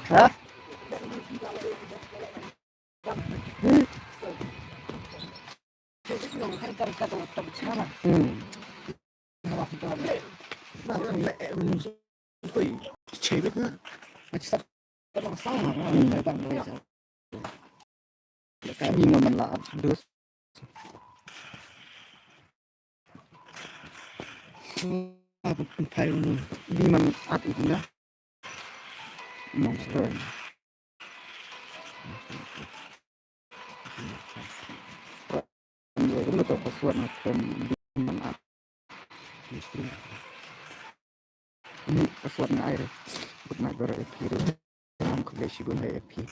Ha? Hmm. Ka bi ngam man la dus. Ah, pynphai unu. Bi man at unu. Monster. Unu to password na phone bi man at. Ni password nga ai re. But na gora A P re. Ngam khublei shibun ha A P.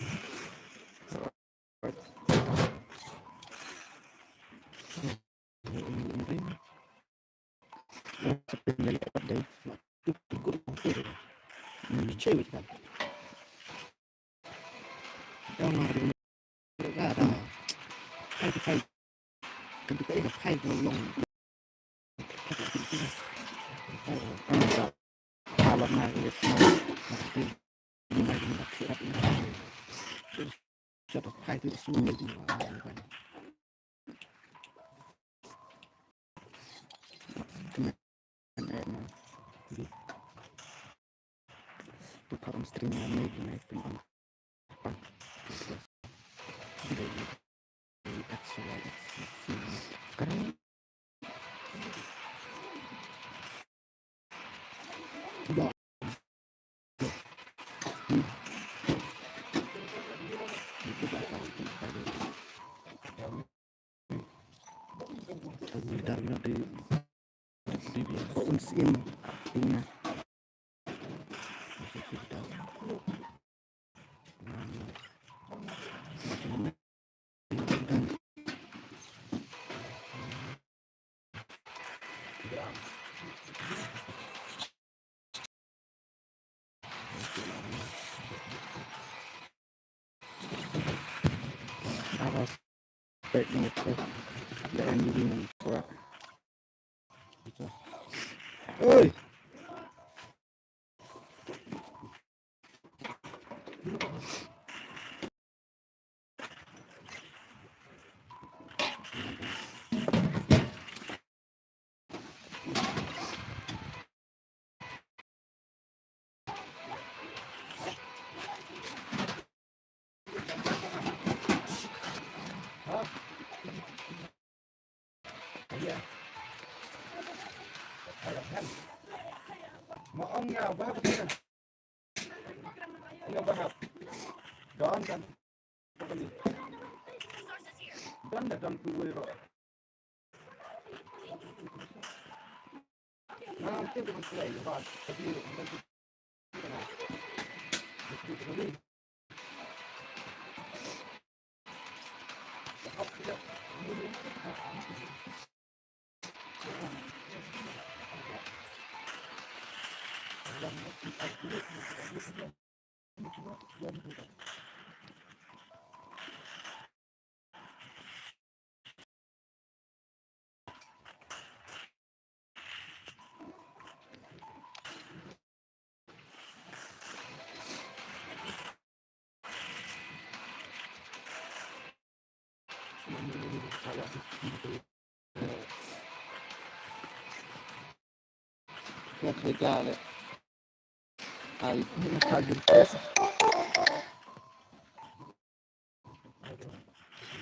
Oi.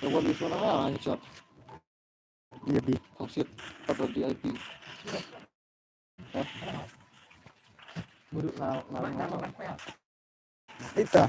The one is on the high shot. Maybe. Oh shit. Apa V I P? Hah? Buruk lah, lah, lah. Ita.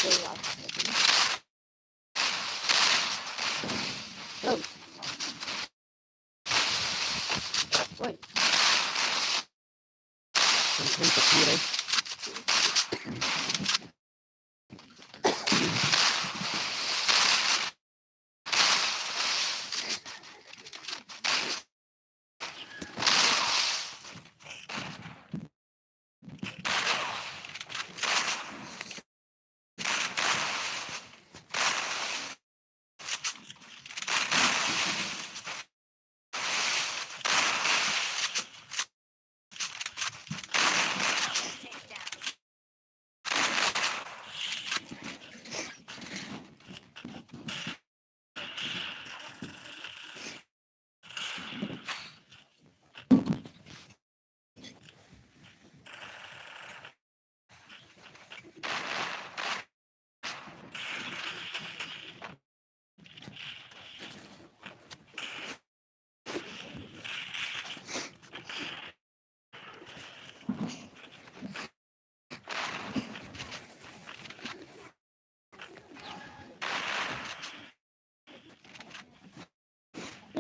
Oh. Wait.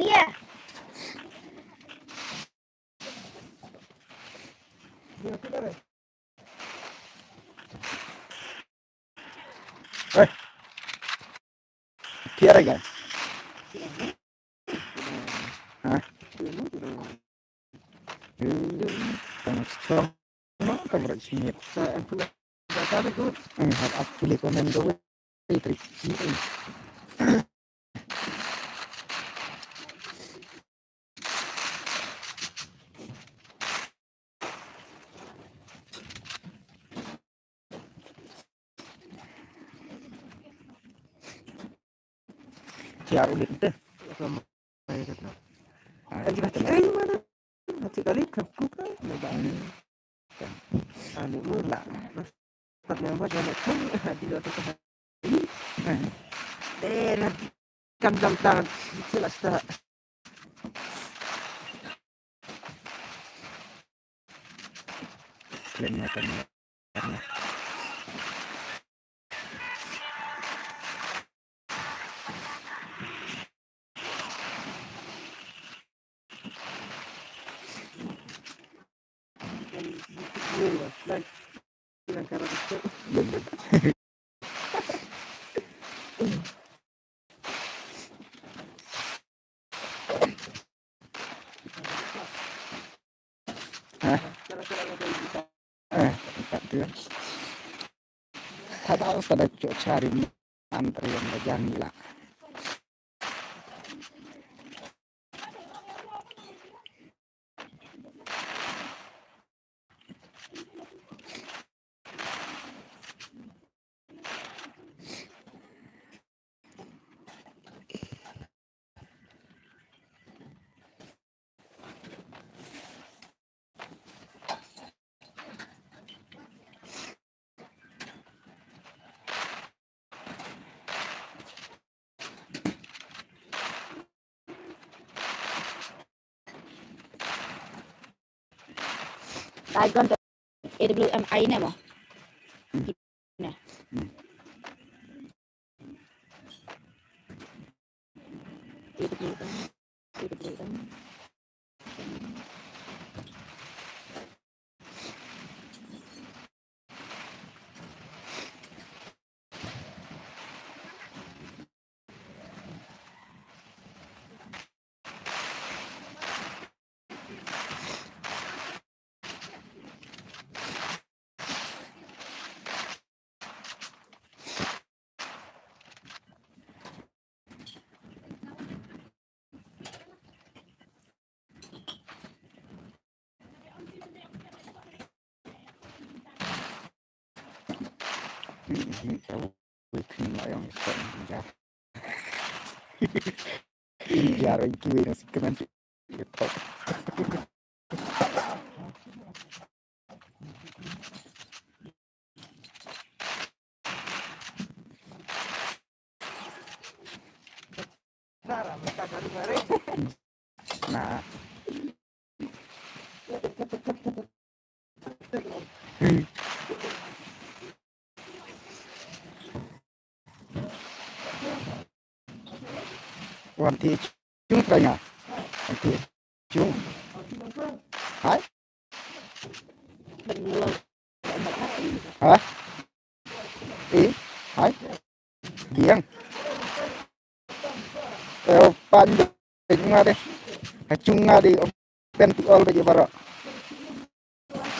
Iya. Eh. Tiada kan? Hah? Eh, tang strong. Mana tak berat sini? Saya pun tak tahu tu. Eh, hak aku boleh komen tu. Eh, tricky. Tiar ulit tu. Ah, eh, mana? Satu kali kepuk kan? Hmm. Ani mula. Start number jangan pun di luar tu. Eh, kan jam tangan. Sila start. Klik ni kan. Hah? Eh, tak tu. Tak tahu pada cok cari antri yang dah jangan gila. Icon A W M I ne mo. Ne. Nah. Wan ti chung tra nga. Wan ti chung. Hai. Ha? Eh, hai. Giang. Eh, pan de nga de. Ha chung nga de. Pen ti ol de bara.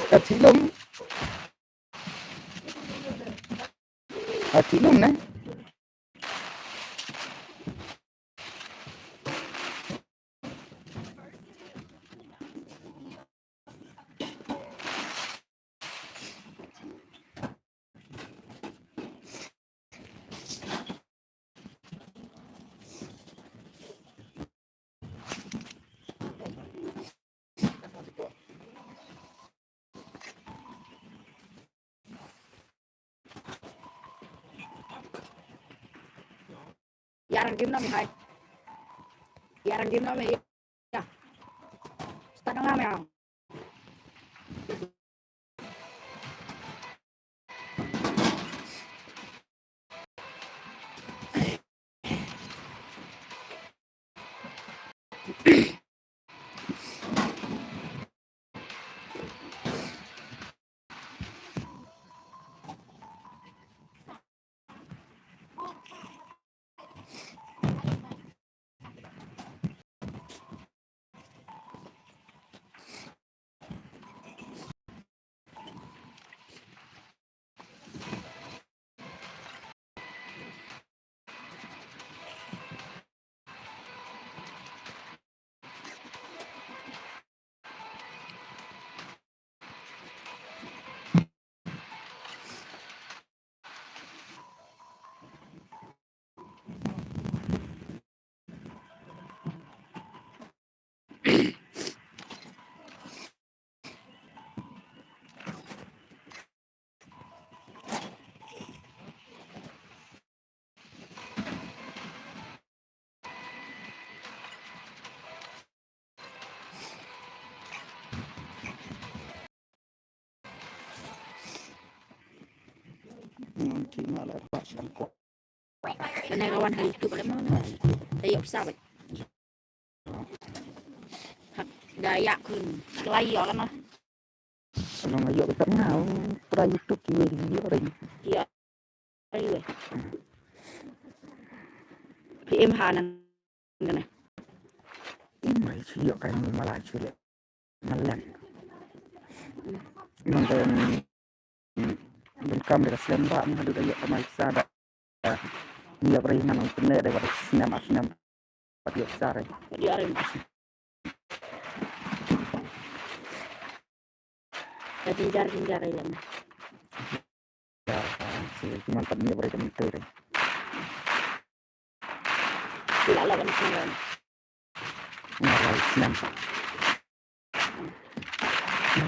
Ka thilum. Ka thilum ne. Ïa rang kim na mi hai. Ïa rang kim na mi. Ïa. Start na mi. Nanti malah pas yang kok. Kane ka wan ha YouTube le mo. Te ïoh pisa bad. Hap da ïa khun. Klai ïoh lano. Ano nga ïoh ka nga pra YouTube ki ïoh ri ïoh ri. Ïoh ri. Ki im ha nan kane. Im ri ïoh ka malai chulia. Malang. Nang ka, mm, donkam da ka slem ba, nang haduh da ïa ka mai sa da. Ïa bri nang pynleh da wat snem ar snem. Pat ïa sa re. Ïa re. Ka jingjar, jingjar ïa. Ïa, si, cuma pat ïa bri ka menteri. Ïa la ban snem. Ïa la snem.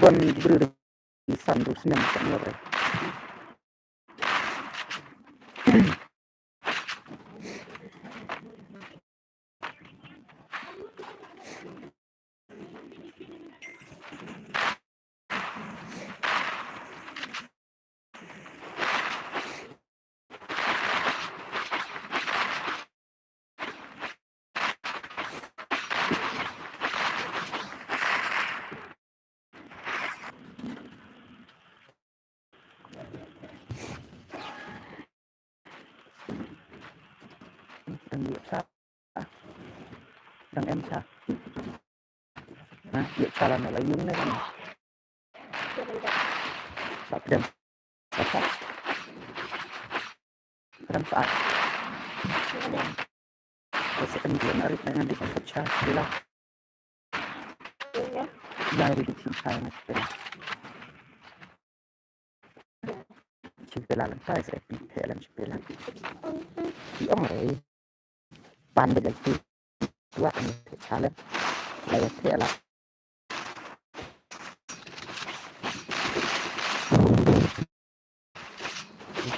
Ban bri san du snem sa ïa bri. Dang ïoh sa. Dang em sa. Na, ïoh sa la na la yung ne kan. Sa pdem. Sa sa. Pdem sa. Sa sa kan ïoh na rit na ngan di kan sa. Bila. Ïa ri di chin sa na sa. Chipela lang, sa sa phi phe lang chipela. Ki ong re. Pan ba jai tu. Wa ang phe cha le. La ya phe la.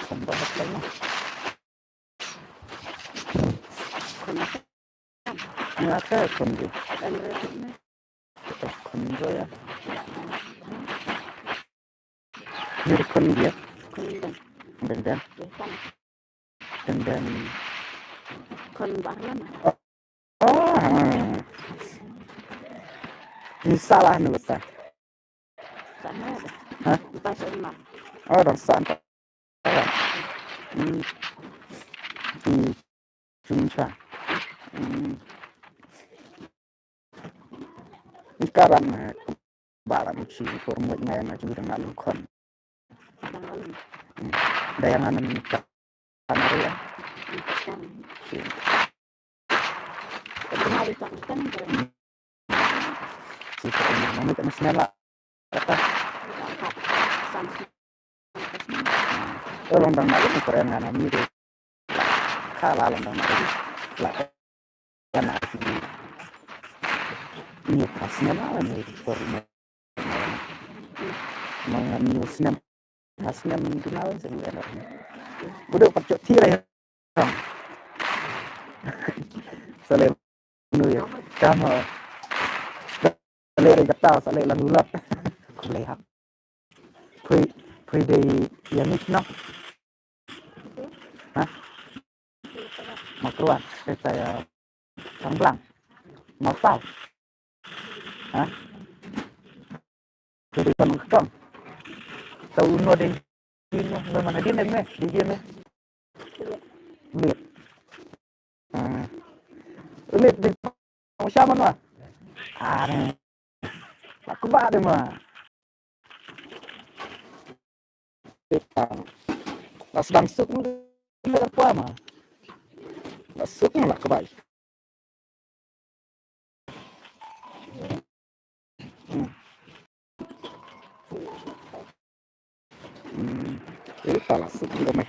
Khon ba hap lang. Nga ka khon ge. Khon ge ya. Ni khon ge ya. Khon ge. Dang dang. Dang dang. Khon ba lama. Ni salah ni bata. Ha? Oh, dang san. Hmm. Hmm. Chun cha. Hmm. Ni karan na baram chi por mo ngai na chu dang na lung khon. Dayang anan ka. Anan ya. Si ko ni mami ta mas nela. Kata. Ko long dang na lu ko yang anan ni de. Kala long dang na lu. La. Kana si ni pas ne ma ni por ma ma ni snem pas nem ni tu na se ni. Budu pat chok thi lai. Sale nu ya kama sale re kata sale la nulat. Kulai hak. Phui phui dei ya ni no. Ha? Makruan, kita ya Samblang. Masal. Ha? Jadi kan kong. Tahu no dei. Ini mana dia ni? Di dia ni. Ni. Ha. Ini di. Siapa mana? Ah, ni. Aku ba dei ma. La sdang suk ma la kwa ma. La suk ma la kbai. Hmm. Hmm. Eh, ta la suk ma.